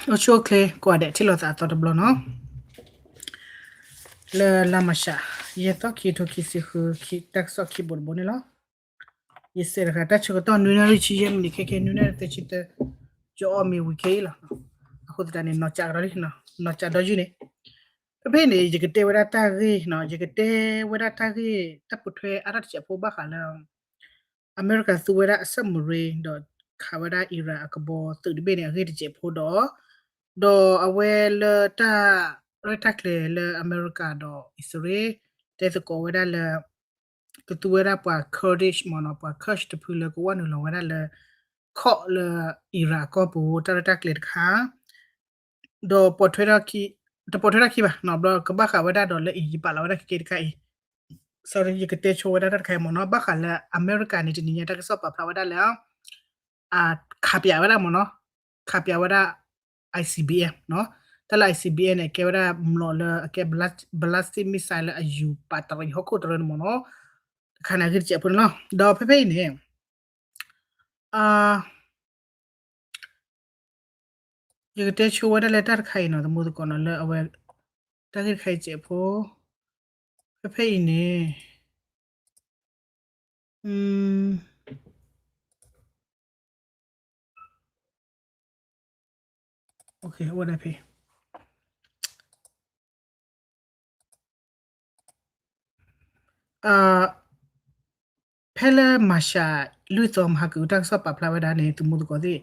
အိၣ်ဆူၣ်အိၣ်ချ့ကိးဂၤဒဲး ထံၣ်လိာ်သးအသီတဘျီနီၤ, လၢလါမၢ်ၡး ယဲၢ်သီ ခံကထိခံဆံဃု တၢ်ကစီၣ်ခံဘိတဘိန့ၣ်လီၤ. ယစဲးတဂၤ တၢ်ဆၢကတီၢ် နွံနၣ်ရံၣ်ဆံယဲၢ်မံးနံး ခဲခဲ နွံနၣ်ရံၣ်သၢဆံသၢ, ယအီၣ်မ့ၤဝံၤခဲအံၤလီၤ. အဃိသတးန့ၣ် နီၢ်ကးကဒီးလံ, နီၢ်ကးဒီးယုၢ်န့ၣ်, ဖဲဖဲအံၤန့ၣ် ယကတဲဝဲဒၣ်တၢ်ဂ့ၢ်နီၤ, ယကတဲဝဲဒၣ်တၢ်ဂ့ၢ် တၢ်ပိာ်ထွဲအါထီၣ်တစဲးဖိဘၣ်ဃးလၢ အမဲရကၤသူဝဲဒၣ်အ submarine ဒီးခးဝဲဒၣ် Iran အကဘီသုးတဘ့ၣ်န့ၣ် အဂ့ၢ်တစဲးဖိဒီး, ဒီးအဝဲလၢတၢ်ရဲၣ်တၢ်ကျဲၤလၢအမဲရကၤဒီးအံၣ်စရ့လး တဲသကိးဝဲဒၣ်လၢ ကသူဝဲဒၣ်ပှၤ Kurdish မ့ၢ်နီၤ, ပှၤ Kurd တဖုလၢကဝဲနုာ်လီၤဝဲဒၣ်လၢ ခီၣ်လၢ Iran အကီၢ်ပူၤ တၢ်ရဲၣ်တၢ်ကျဲၤတခါ ဒီး တပိာ်ထွဲထီၣ်ခံဘၣ်နီၤ, ဘျီကဘၣ်ဃးဝဲဒၣ်ဒီးလၢအံၤ ယပာ်လီၤဝဲဒၣ်ခဲကဲတခါအံၤ, ယကတဲဆိဝဲဒၣ်တၢ်တခါအံၤမ့ၢ်နီၤ, ဘၣ်ဃးလၢအမဲရကၤန့ၣ် တနံၤညါတၢ်ကစီၣ်ပာ်ဖျါဝဲဒၣ်လၢ ခးပၠးဝဲဒၣ်မ့ၢ်နီၤ, ခးပၠးဝဲဒၣ် I C B M နီၤ, တၢ်လၢ I C B M န့ၣ် အကဲဝဲဒၣ်မျိာ်လၢအကဲ ballistic missile လၢအယူၤပာ်တရံးဟီၣ်ခိၣ်တရၢန့ၣ်မ့ၢ်နီၤ, တခါန့ၣ်အဂ့ၢ်တစဲးဖိန့ၣ်လီၤ. ဒီးဖဲဖဲအံၤန့ၣ် ယကတဲဆိဝဲဒၣ်လၢတၢ်တခါအံၤနီၤ, သမူသကိးနီၤ, လၢအဝဲ တၢ်ဂ့ၢ်တခါအံၤတစဲးဖိ, ဖဲဖဲအံၤန့ၣ် အိၣ်ဒၣ်ဖဲ ဖဲလၢမၢ်ၡး လွံၢ်သီ မဟါက တၢ်ကစီၣ်ပာ်ဖျါဝဲဒၣ်န့ၣ် သမူသကိးသ့ၣ်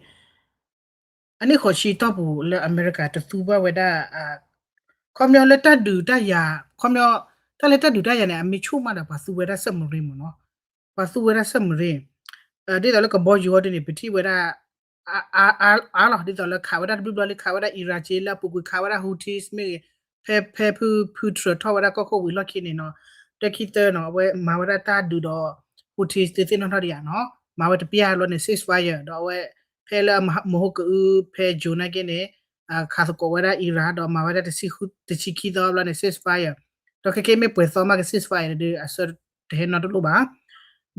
အနံၣ်ဃိးဆံတီၢ်ပူၤလၢအမဲရကၤတသူဘၣ်ဝဲဒၣ် ခီပညီလၢတၢ်ဒုးတၢ်ယၤ ခီပညီ တၢ်လၢတၢ်ဒုးတၢ်ယၤန့ၣ် အမ့ၢ်ဆူၣ်မးဒီး ပှၤသူဝဲဒၣ် submarine မ့ၢ်နီၤ, ပှၤသူဝဲဒၣ် submarine ဒ်သိးလၢကဘီယူၤအီၤဒ်န့ၣ် ပထံၣ်ဝဲဒၣ် အါအါလီၤ, ဒ်သိးလၢခးဝဲဒၣ်တဘျုးဘျီလံ ခးဝဲဒၣ် Iran က့လၢအပူၤကွံာ် ခးဝဲဒၣ် Houthis မ့ၢ်ဂ့ၤ, ဖဲဖဲဖုဖုထြၢးထီၣ်ဝဲဒၣ်ကီၢ်ခိၣ်ဝံၤလီၢ်ခံန့ၣ်နီၤ, တၢ်ခံသၢနီၤ အဝဲမၤဝဲဒၣ်တၢ်ဒုးဒီး Houthis သ့ၣ်နီၣ်ထီၣ်တယၤနီၤ, မၤဝဲတပျၢ်ဘျီန့ၣ် ceasefire ဒီးအဝဲ ဖဲလၢမဟိကအူဖဲ June နာ်က့န့ၣ် ခးသကိးဝဲဒၣ် Iran ဒီးမၤဝဲဒၣ်တဆံခံသီဘျီန့ၣ် ceasefire ဒီးခဲက့မ့ၢ်ပှဲၤသီမးက ceasefire ဒီး အဆၢတဟဲနီတလိၣ်ဘၣ်.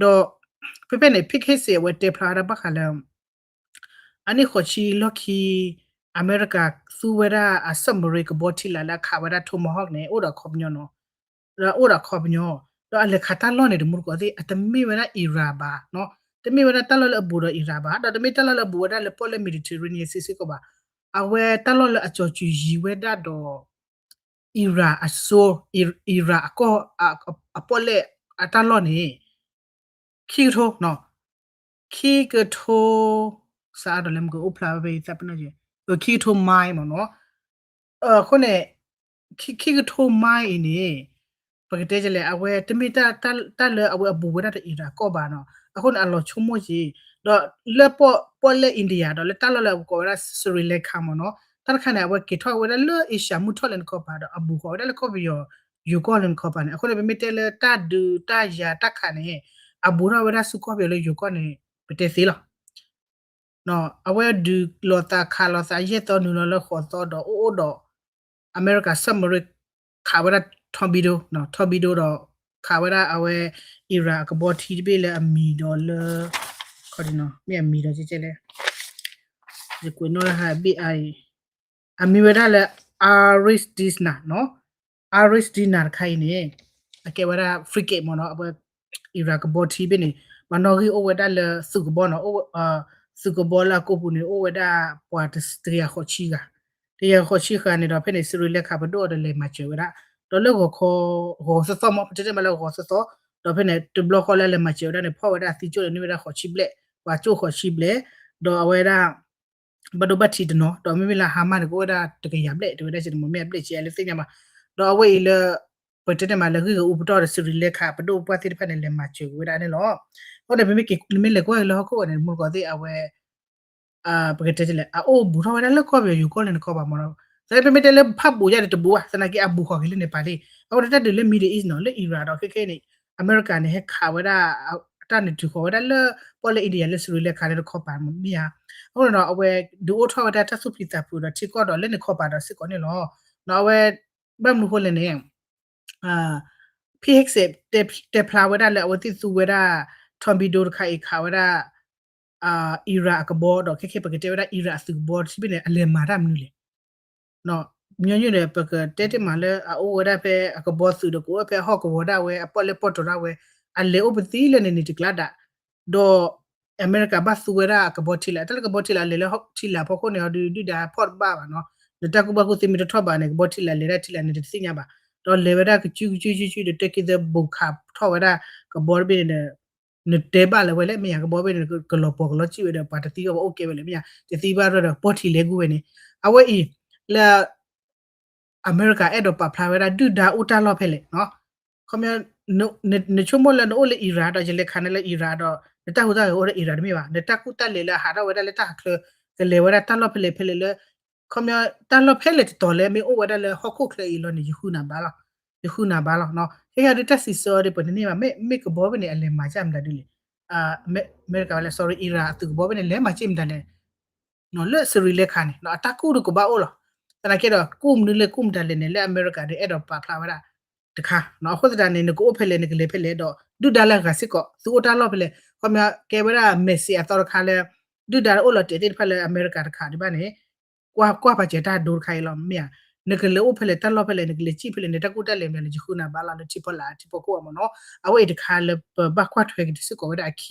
ဒီး ဖဲဖဲန့ၣ် ဖံခ့စ့း အဝဲတဲဖျါဝဲဒၣ်ဘၣ်ဃးလၢ အနံၣ်ဃိးဆံလီၢ်ခံ အမဲရကၤသူဝဲဒၣ်အ submarine ကဘီထံလာ်လၢအခးဝဲဒၣ် Tomahawk န့ၣ် အိၣ်ဒီးအခီပညီနီၤ, ဒီးအိၣ်ဒီးအခီပညီ, ဒီးအလဲၤခးတၢ်လီၢ်န့ၣ် တမူတကိးသ့ၣ် အတမ့ၢ်ဝဲဒၣ် Iran ဘၣ်နီၤ, တမ့ၢ်ဝဲဒၣ်တၢ်လီၢ်လၢအဘူးဒီး Iran ဘၣ်, ဒီးတမ့ၢ်တၢ်လီၢ်လၢအဘူးဝဲဒၣ်လၢပီၣ်လဲၣ် Mediterranean စ့ၢ်ကီးဘၣ်, အဝဲတၢ်လီၢ်လၢအကၠီၤစူၤယံၤဝဲဒၣ်ဒီး Iran အစိ, Iran အကီၢ် အပီၣ်လဲၣ်အတၢ်လီၢ်န့ၣ် ခံကထိ, ခံကထိ, စးအါဒီးလဲၤမ့ၢ်ကအိၣ်ဖျါဝဲဖဲအံၤသးပ့ၤနီၣ်က့, ခံကထိ mile မ့ၢ်နီၤ, အဃိန့ၣ် ခံကထိ mile အံၤန့ၣ် ပကတဲဒ်လဲၣ် အဝဲတမ့ၢ်တၢ်လၢအဝဲအဘူးဝဲဒၣ်ဒီး Iran ကီၢ်ဘၣ်နီၤ, အဃိန့ၣ် အလီၤဆိကမိၣ်က့ၤ, ဒီးလၢပီၣ်လဲၣ် India ဒီးလၢတၢ်လီၢ်လၢအကိးဝဲဒၣ် Sri Lanka မ့ၢ်နီၤ, တၢ်တခါန့ၣ် အဝဲက့ၤထီၣ်ဝဲဒၣ်လၢ Asia မုၢ်ထီၣ်လဲၣ်တခီပၤဒီး အဘူးဃီၤဝဲဒၣ်လၢကီၢ်ပယီၤ ယိၤကီၢ်လၢတခီပၤန့ၣ်, အဃိန့ၣ် ပမ့ၢ်တဲလၢတၢ်ဒုးတၢ်ယၤတၢ်ခးန့ၣ် အဘူးထီၣ်ဝဲဒၣ်ဆူကီၢ်ပယီၤလၢယိၤကီၢ်န့ၣ် ပတဲသ့လီၤ. အဝဲဒုးလိာ်သးခးလိာ်သး ယဲၢ်သီနုာ်လီၤလၢဃိးသီဒီး အိၣ်အိၣ်ဒီး အမဲရကၤ submarine ခးဝဲဒၣ် torpedo, torpedo ဒီး ခးဝဲဒၣ်အဝဲ Iran အကဘီထံတဘ့ၣ်လၢအမံၤဒီးလၢ ခီဒ်နီၤ မ့ၢ်အမံၤဒီးကဲကဲလဲၣ်, ယကွဲးနီၣ်တဟါဘ့ၣ်အါအံၤ, အမံၤဝဲဒၣ်လၢ Iris Dina နီၤ, Iris Dina တခါအံၤန့ၣ် အကဲဝဲဒၣ် frigate မ့ၢ်နီၤ, အဝဲ Iran ကဘီထံဘ့ၣ်န့ၣ် ပှၤနီၣ်ဂံၢ်အိၣ်ဝဲဒၣ်လၢသုးကဘီနီၤ, သုးကဘီလၢအကိာ်ပူၤန့ၣ် အိၣ်ဝဲဒၣ်ပှၤတကယၤဃိးဆံဂၤ, တကယၤဃိးဆံဂၤန့ၣ်ဒီး ဖဲန့ၣ် စရံလ့ခါပဒိၣ်အီၤဒီးလဲၤမၤစၢၤဝဲဒၣ်, ဒီးလၢဂီၤခီ ဂီၤသီသီမ့ၢ် ပတဲတဲမးလၢဂီၤသီသီ, ဒီးဖဲန့ၣ် တဘျီဃီလၢလဲၤမၤစၢၤဝဲဒၣ်န့ၣ် ဖီၣ်ဝဲဒၣ်သံကၠိၣ်န့ၣ် န့ၢ်ဝဲဒၣ်ဃိးဆံဘျဲၣ်, ပှၤကၠိၣ်ဃိးဆံဘျဲၣ်, ဒီးအဝဲဒၣ် ဘၣ်ဒိဘၣ်ထံးတနီၤ, ဒီးမ့မ့ၢ်လၢ Hamas န့ၣ် ကအိၣ်ဝဲဒၣ်တကယၤဘျဲၣ် တဲဝဲဒၣ်ကဲန့ၣ် မ့ၢ်အဘျဲၣ်ကဲလၢသ့ၣ်ညါမး, ဒီးအဝဲအံၤလၢ ပတဲန့ၣ်မးလၢဂ့ၢ်ဂီၤအူပတီၢ်ဒီး စရံလ့ခါပဒိၣ်ပှၢ်သ့ၣ်တဖၣ်န့ၣ် လဲၤမၤစၢၤက့ၤဝဲဒၣ်န့ၣ်လီၤ. အဃိန့ၣ် ပမ့ၢ်လဲၤကွၢ်လၢဟီၣ်ခိၣ်ဝဲန့ၣ် မုၢ်ကီၢ်သ့ၣ်အဝဲ ပကတဲလဲၣ် အအိၣ်ဘူးထီၣ်ဝဲဒၣ်လၢကီၢ်ပယီၤယိၤကီၢ်လၢနခီပၤမ့ၢ်နီၤ, သနာ်က့ပမ့ၢ်တဲလၢဖးဘူးယါန့ၣ်တဘူးဘၣ်, သနာ်က့အဘူးဃီၤက့ၤလၢန့ၣ်ပာ်လံ, အဃိန့ၣ်တၢ်ဒုးလၢ Middle East နီၤ လၢ Iran ဒီးခဲခဲအံၤန့ၣ် အမဲရကၤန့ၣ် ဟဲခးဝဲဒၣ် တၢ်န့ၣ်တုၤဃီၤဝဲဒၣ်လၢ ပီၣ်လဲၣ် India လၢ စရံလ့ခါလၢနခီပၤမ့ၢ်ဧါ, အဃိန့ၣ်ဒီး အဝဲဒုးအိၣ်ထီၣ်ဝဲဒၣ်တၢ်သူၣ်ဖှံသးဖုးဒီးထံကီၢ်ဒီးလၢန့ၣ်ခီပၤဒီးစ့ၢ်ကီးန့ၣ်လီၤ. ဒီးအဝဲ ဘၣ်မနုၤဃိလဲၣ်န့ၣ် ဖံဟ့ၣ်စဲး တဲဖျါဝဲဒၣ်လၢအဝဲသ့ၣ်သူဝဲဒၣ် torpedo တခါအံၤခးဝဲဒၣ် Iran အကဘီဒီး ခဲခဲပကတဲဝဲဒၣ် Iran အသုးကဘီထံဘ့ၣ်န့ၣ် အလဲၤမၤတၢ်မနုၤလဲၣ်. ညီနုၢ်န့ၣ် ပကတဲတ့ၢ်မးလၢအအိၣ်ဝဲဒၣ်ဖဲအကဘီသုးဒီး ကအိၣ်ဖဲအဟီၣ်ကဝီၤဒၣ်ဝဲ အပီၣ်လဲၣ်ပီၣ်တီၤဒၣ်ဝဲ အလဲၤအိၣ်ပသံလၢန့ၣ်န့ၣ်တကျါဒၣ်, ဒီးအမဲရကၤဘၣ်သူဝဲဒၣ်အကဘီထံလာ်, တၢ်လၢကဘီထံလာ်လဲၤလၢထံလာ်ဖီခိၣ်န့ၣ် အီၤဒုးဒုၣ်ဒါဖီၣ်တဘၣ်ဘၣ်နီၤ, နတၢ်ကူၣ်ဘၣ်ကူၣ်သ့မ့ၢ်တထီၣ်ဘးန့ၣ် ကဘီထံလာ်လဲၤဒၣ်ထံလာ်န့ၣ်တသ့ၣ်ညါဘၣ်, ဒီးလဲၤဝဲဒၣ်ကစုကစုစုစုဒီး တဲက့သၢဘိးခးထီၣ်ဝဲဒၣ်ကဘီတဘ့ၣ်န့ၣ်ဒီး နတဲဘၣ်လၢၤဝဲလဲၣ် မ့ၢ်ယၤ ကဘီဘ့ၣ်န့ၣ် ကလီၤပှီၤကလီၤစံၣ်ဝဲဒီး ပှၤတသံဘၣ်ပှၤအိၣ်ကဲဝဲလဲၣ် မ့ၢ်ယၤ တသံဘၣ်ဒီး ကဘီထံလဲၤကူၣ်ဝဲန့ၣ်, အဝဲအံၤ လၢ အမဲရကၤအဲၣ်ဒိးပာ်ဖျါဝဲဒၣ် ဒုၣ်ဒါအိၣ်တၢ်လီၢ်ဖဲလဲၣ်နီၤ, ခီပညီ နဆိကမိၣ်လၢနအိၣ်လၢ Iran ဒီး ယလဲၤခးနၤလၢ Iran ဒီး နတၢ်ဟူးတၢ်ဂဲၤအိၣ်လၢ Iran တမ့ၢ်ဘၣ်, နတၢ်ကူၣ်တၢ်လဲၤလၢအဟးထီၣ်ဝဲဒၣ်လၢတၢ်ဟးချၢ ကလဲၤဝဲဒၣ်တၢ်လီၢ်ဖဲလဲၣ်ဖဲလဲၣ်လၢ ခီပညီ တၢ်လီၢ်ဖဲလဲၣ်တတီၤလၢမ့ၢ်အိၣ်ဝဲဒၣ်လၢဟီၣ်ခိၣ်ချၢအံၤလီၤန့ၣ် ယဃုနၤဘၣ်လီၤ, ယဃုနၤဘၣ်လီၤနီၤ, ခဲခဲဒုးတၢ်စံးဆၢအီၤဒီး ပှၤတန့ၢ်ဘၣ် မ့ၢ်ကဘီဘ့ၣ်န့ၣ် အလဲၤမၤကၢ်မတၤဒ်လဲၣ်, အမဲရကၤဝဲလဲၣ် sorry Iran အသုးကဘီဘ့ၣ်န့ၣ် လဲၤမၤကၢ်မတၤလဲၣ် လၢ Sri Lanka န့ၣ် အတၢ်ကူၣ်ဒုးကဘၣ်အိၣ်လီၤ, သနာ်က့ဒီး ကူၣ်မနုၤလဲၣ်ကူၣ်မတၤလဲၣ်န့ၣ် လၢအမဲရကၤဒီးအဲၣ်ဒိးပာ်ဖျါဝဲဒၣ် တခါ, အဃိသတးန့ၣ် နကအိၣ်ဖဲလဲၣ် နကလဲၤဖဲလဲၣ်ဒီး ဒုၣ်ဒါလၢအဂၤစ့ၢ်ကီး သုအိၣ်တၢ်လီၢ်ဖဲလဲၣ် ခီပညီ ကဲဝဲဒၣ် message အသီတခါလၢ ဒုၣ်ဒါအိၣ်လီၤတဲာ်သ့ၣ်တဖၣ်လၢအမဲရကၤတခါဒံးဘၣ်န့ၣ် ကွၢ်ကွၢ်ပာ်စၢၤတၢ်ဒိတခါအံၤလီၤ မ့ၢ်ဧါ, နကလဲၤအိၣ်ဖဲလဲၣ်တၢ်လီၢ်ဖဲလဲၣ် နကလဲၤစံၣ်ဖဲလဲၣ် နတၢ်ကူၣ်တၢ်လဲၤမတၤလဲၣ် ယဃုနၤဘၣ်လီၤ လၢထံဖီလာ်ထံဖီခိၣ်အမ့ၢ်နီၤ, အဝဲအံၤတခါလၢပဘၣ်ကွၢ်ထွဲက့ၤစ့ၢ်ကီးဝဲဒၣ်အခံ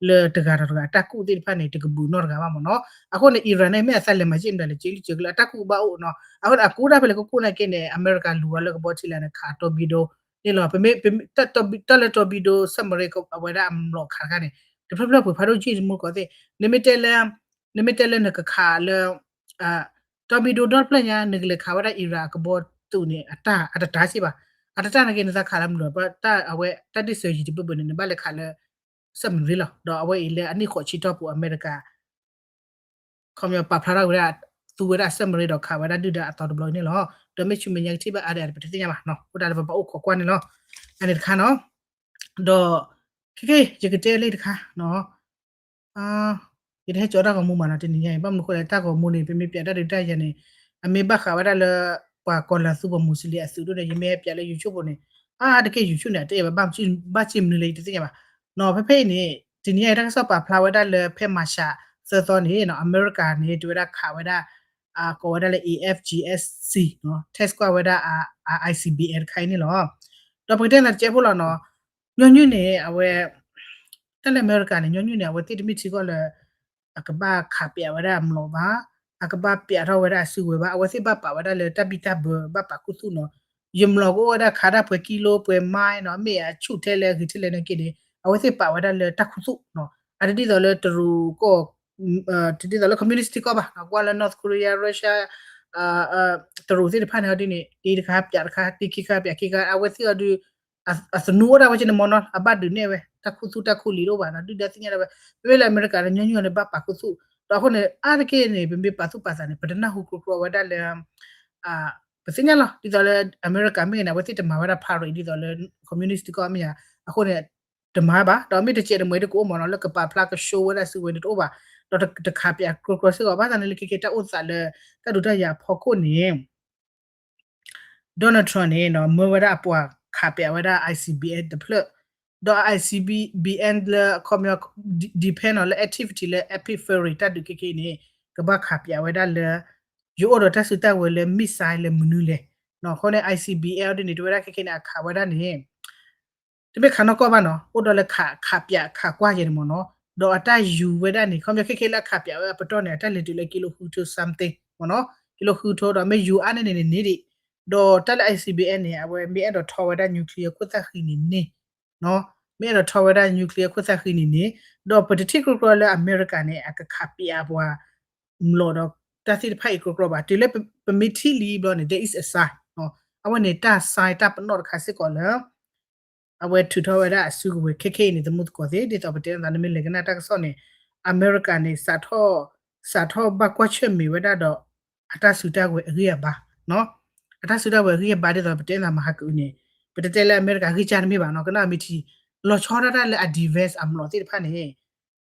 လၢတဂၤဒီးတဂၤအတၢ်ကူၣ်သ့ၣ်တဖၣ်န့ၣ် တကဘူးနီတဂၤဘၣ်မ့ၢ်နီၤ, အဃိန့ၣ် Iran န့ၣ် မ့ၢ်အသးလဲၤမၤစ့ၢ်မတၤလဲၣ် စ့လံစ့ကလၢ အတၢ်ကူၣ်ကဘၣ်အိၣ်နီၤ, အဃိန့ၣ် အကူၣ်ဒၣ်ဖဲလဲၣ်ကကူၣ်နာ်က့န့ၣ် အမဲရကၤလူၤဝဲလၢကဘီထံလာ်န့ၣ် ခး torpedo န့ၣ်လီၤ, ပမ့ၢ် တၢ်လၢ torpedo submarine အဝဲဒၣ်အမျိာ်ခးတခါန့ၣ် တဖျၢၣ်ဖျၢၣ်ပှဲၤဖးဒိၣ်ကံၢ်တမူတကိးသ့ၣ်, နမ့ၢ်တဲလၢ နမ့ၢ်တဲလၢနကခးလၢ torpedo ဒီတဖျၢၣ်ညါ နကလဲၤခးဝဲဒၣ် Iran အကဘီသုးန့ၣ် အတၢ် အတတါစ့ၢ်ဘၣ်, အတတၢ်နာ်က့ နသးခးလၢမျိာ် အဝဲတၢ်ဒ့ၣ်စၢၤယံၤတဘၢဘၢန့ၣ် နဘၣ်လဲၤခးလၢ submarine လီၤ, ဒီးအဝဲအံၤလၢအနံၣ်ဃိးဆံတီၢ်ပူၤ အမဲရကၤ ခီပညီပာ်ဖျါထီၣ်ဝဲဒၣ် သူဝဲဒၣ် submarine ဒီးခးဝဲဒၣ်ဒုၣ်ဒါအသီတဘျီန့ၣ်လီၤ, ဒီးမ့ၢ်ဆူမဲာ်ညါကထံၣ်ဘၣ်အါဒံး ပတသ့ၣ်ညါဘၣ်နီၤ, အဃိဒၣ်လၢပဘၣ်အိၣ်ခိးကွၢ်န့ၣ်လီၤ, အန့ၣ်တခါနီၤ, ဒီး ခဲက့ ယကတဲလၢတခါနီၤ ယတဟဲကၠီတၢ်ဂီၤမူမးနီၤ တနံၤညါအံၤ ဘၣ်မနုၤဃိလဲၣ် တၢ်ဂီၤမူန့ၣ် ပမ့ၢ်ပျးတၢ်ဒုးတၢ်ယၤန့ၣ် အမ့ၢ်ဘၣ်ဃးဝဲဒၣ်လၢ ပှၤကီၤလၤသူပှၤမူးစလ့ၣ်အသုးဒိၣ်န့ၣ် ယမ့ၢ်ဟဲပျးလၢ YouTube ပူၤန့ၣ် အါတက့ၢ် YouTube န့ၣ် အတအဲၣ်ဘၣ် ဘၣ်စံးမနုၤလဲၣ် ယတသ့ၣ်ညါဘၣ်နီၤ, ဖဲဖဲအံၤန့ၣ် တနံၤညါအံၤ တၢ်ကစီၣ်ပာ်ဖျါဝဲဒၣ်လၢဖဲ March သၢသီန့ၣ်နီၤ အမဲရကၤန့ၣ် တဝဲဒၣ်ခးဝဲဒၣ် ကိးဝဲဒၣ်လၢ A F G S C နီၤ test ကွၢ်ဝဲဒၣ် I C B M တခါအံၤန့ၣ်လီၤ, ဒီးပကတဲနၤတကဲးဖိလီၤနီၤ, ညီနုၢ်န့ၣ် အဝဲ တၢ်လၢအမဲရကၤန့ၣ် ညီနုၢ်န့ၣ် အဝဲသ့ၣ်တမ့ၢ်ထံကီၢ်လၢ အကဘၣ်ခးပျးဝဲဒၣ်မျိာ်ဘၣ်, အကဘၣ်ပျးထီၣ်ဝဲဒၣ်အစုကဝဲၤဘၣ်, အဝဲသ့ၣ်ဘၣ်ပာ်ဝဲဒၣ်လၢတၢ်ဘံၣ်တၢ်ဘၢ ဘၣ်ပာ်ခူသူၣ်နီၤ, ယမျိာ်ကအိၣ်ဝဲဒၣ်ခးဒၣ်ပှဲၤကံလိ ပှဲၤ mile နီၤ, မ့ၢ်အဆူၣ်ထဲလဲၣ်ဂ့ၤထဲလဲၣ်နာ်က့န့ၣ် အဝဲသ့ၣ်ပာ်ဝဲဒၣ်လၢတၢ်ခူသူၣ်နီၤ, အတဒ်သိးလၢတရူးကီၢ် တဒ်သိးလၢ communist ထံကီၢ်ဘၣ်နီၤ, ကွၢ်လၢ North Korea, Russia တရူးသ့ၣ်တဖၣ်န့ၣ် အီၤဒ်န့ၣ် တ့တခါပျးတခါ တ့ခံခါပျးခံခါ အဝဲသ့ၣ်အီၤဒုး အသနူအိၣ်ဒၣ်ဝဲက့န့ၣ်မ့ၢ်နီၤ, အဘၣ်ဒုးနဲၣ်ဝဲ တၢ်ခူသူၣ်တၢ်ခူလံာ်တအိၣ်ဘၣ်နီၤ, ဒုၣ်ဒါသ့ၣ်ညါဒၣ်ဝဲ, မ့မ့ၢ်လၢအမဲရကၤန့ၣ် ညီနုၢ်အီၤန့ၣ် ဘၣ်ပာ်ခူသူၣ်, ဒီးအဃိန့ၣ် အါတက့ၢ်န့ၣ် ပမ့ၢ်ပာ်သူၣ်ပာ်သးန့ၣ် ပတနၢ်ဟူကြီကြီဝဲဒၣ်လၢ ပသ့ၣ်ညါလီၤ, ဒ်သိးလၢအမဲရကၤမ့ၢ်ဂ့ၤန့ၣ် အဝဲသ့ၣ်တမၤဝဲဒၣ် parade ဒ်သိးလၢ communist ထံကီၢ်မ့ၢ်ဧါ, အဃိန့ၣ် တမၤဘၣ်, ဒီးမ့ၢ်တစဲးတမှဲၤဒ်ကအိၣ်မ့ၢ်နီၤ လၢကပာ်ဖျါကၠိဝဲဒၣ်စုကဝဲၤန့ၣ်တအိၣ်ဘၣ်, ဒီးတခးပျးကြီကြီစ့ၢ်ကီး ဘၣ်ဆၣ်န့ၣ်လၢခဲကဲတၢ်အိၣ်သးလၢ တၢ်ဒုးတၢ်ယၤအဖီခိၣ်န့ၣ် Donald Trump န့ၣ်နီၤ မၢဝဲဒၣ်အပှၤခးပျးဝဲဒၣ် I C B M တဖျၢၣ်, ဒီး I C B M လၢအခီပညီ depend နီၤ လၢ activity လၢ Epic Fury တၢ်ဒုးခဲကဲအံၤန့ၣ် ကဘၣ်ခးပျးဝဲဒၣ်လၢ ယအိၣ်ဒီးတၢ်စုတၢ်ဝဲၤလၢ missile လၢမနုၤလဲၣ်, အဃိန့ၣ် I C B M ဒ်န့ၣ် တဝဲဒၣ်ခဲကဲန့ၣ် အခးဝဲဒၣ်န့ၣ် တမ့ၢ်ခးနီၢ်ကီၢ်ဘၣ်နီၤ, အိၣ်ဒီးလၢခးပျးခးကွၢ်ယဲန့ၣ်မ့ၢ်နီၤ, ဒီးအတၢ်ယူၤဝဲဒၣ်န့ၣ် ခီပညီခဲကဲလၢအခးပျးဝဲအပတီၢ်န့ၣ် အတၢ်လဲၤတုၤလၢကံလိဃုကထိ something မ့ၢ်နီၤ, ကံလိဃုကထိဒီး မ့ၢ်ယူၤအါန့ၢ်န့ၣ်န့ၣ်ဒံး, ဒီးတၢ်လၢ I C B M န့ၣ် အဝဲမ့ၢ်အဲၣ်ဒိးထီဝဲဒၣ် nuclear ခိၣ်သၣ်ဃံန့ၣ်န့ၣ်, မ့ၢ်အဲၣ်ဒိးထီဝဲဒၣ် nuclear ခိၣ်သၣ်ဃံန့ၣ်န့ၣ်, ဒီးပတထံၣ်ကြီကြီလၢအမဲရကၤန့ၣ် အကခးပျးပှၤ မျိာ်ဒီးတၢ်သ့ၣ်တဖၣ်အံၤကြီကြီဘၣ်, တုၤလၢပမ့ၢ်ထံၣ်လံဘျီန့ၣ် there is a sign အဝဲန့ၣ်တၢ် sign တၢ်ပနီၣ်တခါစ့ၢ်ကီးလၢ အဝဲထုးထီၣ်ဝဲဒၣ်အစုကဝဲၤခဲခဲအံၤန့ၣ် သမူသကိးသ့ၣ် ဒ်သိးပတဲနသး နမ့ၢ်လဲၤကနၣ်တၢ်ကစီၣ်န့ၣ် အမဲရကၤန့ၣ် စးထီၣ်ဘၣ်ကွၢ်ဆၢၣ်မဲာ်ဝဲဒၣ်ဒီး အတၢ်စုတၢ်ဝဲၤအဂံၢ်အဘါ, အတၢ်စုတၢ်ဝဲၤအဂံၢ်အဘါ ဒ်သိးပတဲနသးမဟါကအုးန့ၣ် ပတတဲလၢအမဲရကၤဂံၢ်စၢ်တမ့ၢ်ဘၣ်နီၤ, ကနၣ်မ့ၢ်ထံ လီၤဆီဒၣ်တၢ်လၢအ defense အမျိာ်သ့ၣ်တဖၣ်န့ၣ်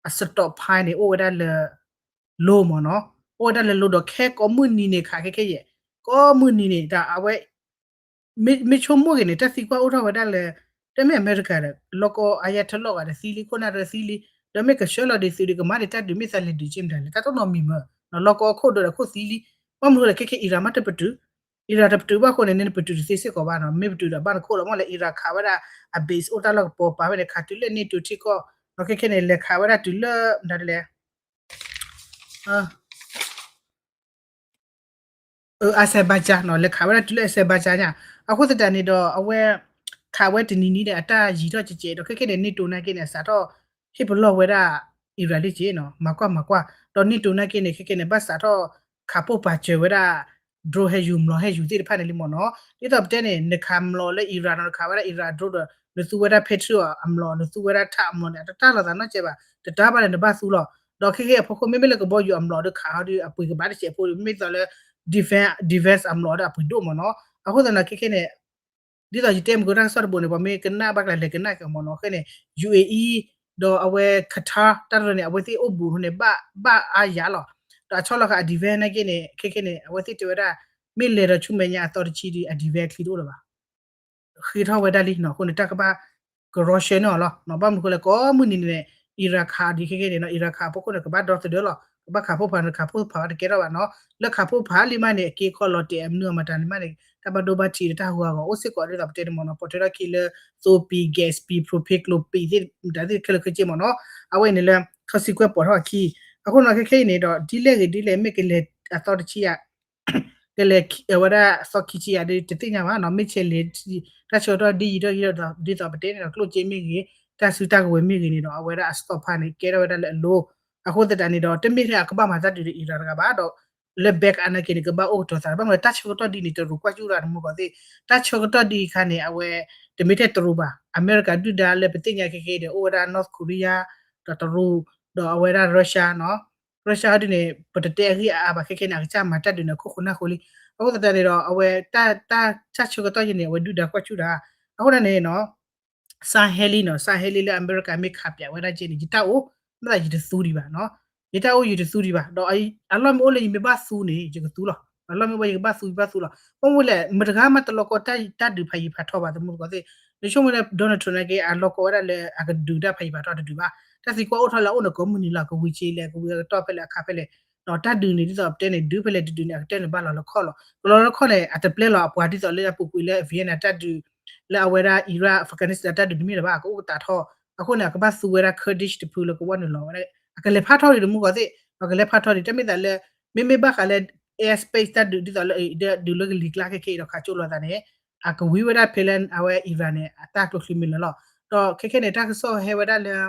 အ stockpile န့ၣ် အိၣ်ဝဲဒၣ်လၢ လိၤမ့ၢ်နီၤ, အိၣ်ဝဲဒၣ်လၢလိၤဒီးခဲကိးမုၢ်နံၤန့ၣ် ခးခဲခဲယဲၢ်, ကိးမုၢ်နံၤန့ၣ် တၢ်အဝဲ မ့ၢ်ဆိကမိၣ်ဂ့ၤန့ၣ် တၢ်သံကွၢ်အိၣ်ထီၣ်ဝဲဒၣ်လၢ တမ့ၢ်အမဲရကၤဒီး လီၢ်ကီအယါထၢလီၢ်ဂၤဒီးသံလံ ခိၣ်နၢ်ဒီးသံလံ, ဒီးမ့ၢ်ကဆှၢလီၤဒံးသုးဒီးကမၤဒံးတၢ်ဒုး မ့ၢ်သးလဲၤဒုးက့မတၤလဲၣ် တၢ်တနီၤမံၤမၢ်, လီၢ်ကီအခိၣ်ဒိးဒီးခိၣ်သံလံ, ဘၣ်မနုၤလဲၣ် ခဲခဲ Iran မ့ၢ်တပတုာ်, Iran တပတုာ်ဘၣ်အဃိန့ၣ် နပတုာ်တသ့စ့ၢ်ကီးဘၣ်နီၤ, မ့ၢ်ပတုာ်ဒီးဘၣ်နခိၣ်လီၤ မ့ၢ်လၢ Iran ခးဝဲဒၣ်အ base အိၣ်တၢ်လီၢ်ကပီၤပာ်ဝဲန့ၣ် ခးတုၤလၢ NATO ထံကီၢ်, ဒီးခဲခဲန့ၣ် လဲၤခးဝဲဒၣ်တုၤလၢ မတၤဒ်လဲၣ် Azerbaijan နီၤ, လဲၤခးဝဲဒၣ်တုၤလၢ Azerbaijan ညါ, အဃိသတးန့ၣ်ဒီး အဝဲ ခးဝဲတနံၤနံၤဒီး အတၢ်ယံၤထီၣ်ကဲကဲဒီး ခဲခဲန့ၣ် NATO နာ်က့န့ၣ် အစးထီၣ် ဟ့ၣ်ပလီၢ်ဝဲဒၣ် Iran လံက့နီၤ, မၤကွၢ်မၤကွၢ်, ဒီး NATO နာ်က့န့ၣ် ခဲခဲန့ၣ် ဘၣ်စးထီၣ် ခးပိၢ်ပာ်စၢၤဝဲဒၣ် drone ဟဲယူၤ မျိာ်ဟဲယူၤသ့ၣ်တဖၣ်န့ၣ်လံမ့ၢ်နီၤ, ဒ်သိးပတဲန့ၣ် နခးမျိာ်လၢ Iran နီၤ, နခးဝဲဒၣ် Iran drone ဒီး နသူဝဲဒၣ် Patriot အမျိာ် နသူဝဲဒၣ် tank အမျိာ်န့ၣ် အတတၢ်လီၤသးနီတစဲးဘၣ်, တတၢ်ဘၣ်လၢနဘၣ်သူလီၤ, ဒီးခဲခဲအဖီခိၣ် မ့မ့ၢ်လၢကဘီယူၤအမျိာ်ဒီးခးဟီဒီး အပှ့ၤကဘၣ်တစဲးဖိဒီး မ့ၢ်သိးလၢ defense, defense အမျိာ်ဒီးအပှ့ၤဒိၣ်မ့ၢ်နီၤ, အဃိသတးန့ၣ် ခဲခဲန့ၣ် ဒ်သိးယတဲမုၢ်ကတၢ်ကစီၣ်တဘိန့ၣ် ပှၤမ့ၢ်ကနၣ်ဘၣ်ကျါလဲၤကနၣ်က့ၤမ့ၢ်နီၤ, ခဲန့ၣ် UAE ဒီးအဝဲ Qatar တၢ်တရၢန့ၣ် အဝဲသ့ၣ်အိၣ်ဘူးန့ၣ် ဘၣ်အါယၤလီၤ, ဒီးအဆီလီၤဃာ်အ defense နာ်က့န့ၣ် ခဲခဲန့ၣ် အဝဲသ့ၣ်တဲဝဲဒၣ် မ့ၢ်လဲၤဒီးဆူမဲာ်ညါအသီတဆံဒီး အ defense ချံတအိၣ်လၢၤဘၣ် ဃ့ထီၣ်ဝဲဒၣ်လံနီၤ, အဃိန့ၣ် တၢ်ကဘၣ်ကရီရှဲန့ၢ်အီၤလီၤ, ဘၣ်မနုၤဃိလဲၣ် ကိးမုၢ်နံၤန့ၣ် Iran ခးဒံးခဲခဲန့ၣ်နီၤ, Iran ခးအဖီခိၣ်န့ၣ် ကဘၣ်ဒီသဒၢလီၤ, ကဘၣ်ခးဖိဖးန့ၣ် ခးဖိဖးတကဲထီၣ်ဘၣ်နီၤ, လၢခးဖိဖးလံမးန့ၣ် အက့ခီလီၤတဲာ်အမနုၤအမတၤန့ၣ်မးန့ၣ် တၢ်ဘၣ်ဒိဘၣ်ထံးဒီးတၢ်ဟူးဂီၤ အိၣ်စ့ၢ်ကီးဒ်သိးပတဲန့ၣ်မ့ၢ်နီၤ, ပိာ်ထွဲထီၣ်ခံလၢ သိပံၤ gas ပံၤ propane ကျိၤပံၤသ့ၣ် မတၤသ့ၣ်ခဲလၢာ်ခဲဆ့မ့ၢ်နီၤ, အဝဲအံၤန့ၣ်လၢ ခီဆံကွဲးပိာ်ထီၣ်အခံ, အဃိနီၤ ခဲခဲအံၤန့ၣ်ဒီး ဒ်လဲၣ်ဂ့ၤဒ်လဲၣ် မ့ၢ်ကလဲၤအသီတဆံယၤ ကလဲၤဝဲဒၣ်အသီခံဆံယၤဒီး တသ့ၣ်ညါဘၣ်နီၤ, မ့ၢ်ဆဲးလဲၤ တၢ်ဆၢကတီၢ်ဒ်ယံာ်ထီၣ်ယံာ်ထီၣ်ဒီး ဒ်သိးပတဲန့ၣ်ဒီး ကျိၣ်စ့မ့ၢ်ဂ့ၤ, တၢ်စုတၢ်ကဝဲၤမ့ၢ်ဂ့ၤန့ၣ်ဒီး အဝဲဒၣ်အ stockpile န့ၣ် ကဲထီၣ်ဝဲဒၣ်လၢအလိၤ, အဃိသတးန့ၣ်ဒီး တမ့ၢ်ထဲအကဘၣ်မၤတၢ်ဒုးဒီး Iran တဂၤဘၣ်ဒီး လၢ back အနာ်က့န့ၣ် ကဘၣ်အိၣ်ကတီၤသး ဘၣ်မနုၤ တၢ်ဆၢကတီၢ်ဒ်န့ၣ် တရူးကွၢ်ကၠူၣ်ရၤတမူကီၢ်သ့ၣ်, တၢ်ဆၢကတီၢ်ဒ်အခါန့ၣ် အဝဲ တမ့ၢ်ထဲတရူးဘၣ်, အမဲရကၤဒုၣ်ဒါလၢပသ့ၣ်ညါခဲခဲဒီး အိၣ်ဝဲဒၣ် North Korea ဒီးတရူး ဒီးအဝဲဒၣ် Russia နီၤ, Russia ဟီဒ်န့ၣ် ပတတဲအဂံၢ်အအါဘၣ် ခဲခဲန့ၣ် အကစၢ်မၤတၢ်ဒုးန့ၣ် ခိၣ်ဃိနၢ်ဃိလံ, အဃိသတးန့ၣ်ဒီး အဝဲ တၢ်ဆၢကတီၢ်ယဲန့ၣ် အဝဲဒုၣ်ဒါကွၢ်ကၠူၣ်တၢ်, အဃိန့ၣ်နီၤ စါဟဲလံနီၤ, စါဟဲလံလၢအမဲရကၤမ့ၢ်ခးပၠးဝဲဒၣ်က့န့ၣ် ယတၢ်အိၣ်, မ့ၢ်သးယတသူဒံးဘၣ်နီၤ, ယတၢ်အိၣ်ယတသူဒံးဘၣ်, ဒီးအလီၢ်မ့ၢ်အိၣ်လၢယမ့ၢ်ဘၣ်သူန့ၣ် ယကသူလီၤ, အလီၢ်မ့ၢ်ဘၣ်ယကဘၣ်သူ ယဘၣ်သူလီၤ, ဘၣ်မနုၤလဲၣ် မတဂၤမးတလီၤကီတၢ်ဒုးဖးယံၤဖးထီဘၣ် တမူတကိးသ့ၣ်, နဆိကမိၣ်လၢ Donald Trump နာ်က့ အလီၤကီဝဲဒၣ်လၢအကဒုးတၢ်ဖးယံၤဖးထီတဒုးဘၣ်, တၢ်သံကွၢ်အိၣ်ထီၣ်လၢအအိၣ်န့ၣ် ကိးမုၢ်နံၤလီၤ ကဝံၤစ့လဲၣ် ကဝံၤအကတီၢ်ဖဲလဲၣ်အခါဖဲလဲၣ်, ဒီးတၢ်ဒုးန့ၣ် ဒ်သိးပတဲန့ၣ် ဒုးဖဲလဲၣ်တဒုးန့ၣ် အကတၢၢ်န့ၣ်ဘၣ်လီၤလၢခီၣ်လီၤ, ကလီၤလၢခီၣ်န့ၣ် အတပျဲလီၤအပှၤဒ်သိးလၢအပူၤကွံာ်လၢ Vietnam တၢ်ဒုး, လၢအဝဲဒၣ် Iraq Afghanistan တၢ်ဒုးတမ့ၢ်လၢၤဘၣ် ကအိၣ်ကတးထီၣ်, အဃိန့ၣ် အကဘၣ်သူဝဲဒၣ် Kurdish တဖုလၢကဝီၤနုာ်လီၤဝဲဒၣ်, အကလဲၤဖးထီဒံးတမူတကိးသ့ၣ်, အကလဲၤဖးထီဒံး တမ့ၢ်သးလၢ မ့မ့ၢ်ဘၣ်ဃးလၢ airspace တၢ်ဒုးဒ်သိးလၢ ဒုးလၢကလံၤကျါခဲခဲအံၤဒီးခးကၠိလိာ်သးန့ၣ်, အကဝံၤဝဲဒၣ်ဖဲလၢအဝဲ Iran န့ၣ် အတၢ်ကျိချံမ့ၢ်လၢလီၤ, ဒီးခဲခဲန့ၣ် တၢ်ကစီၣ်ဟဲဝဲဒၣ်လၢ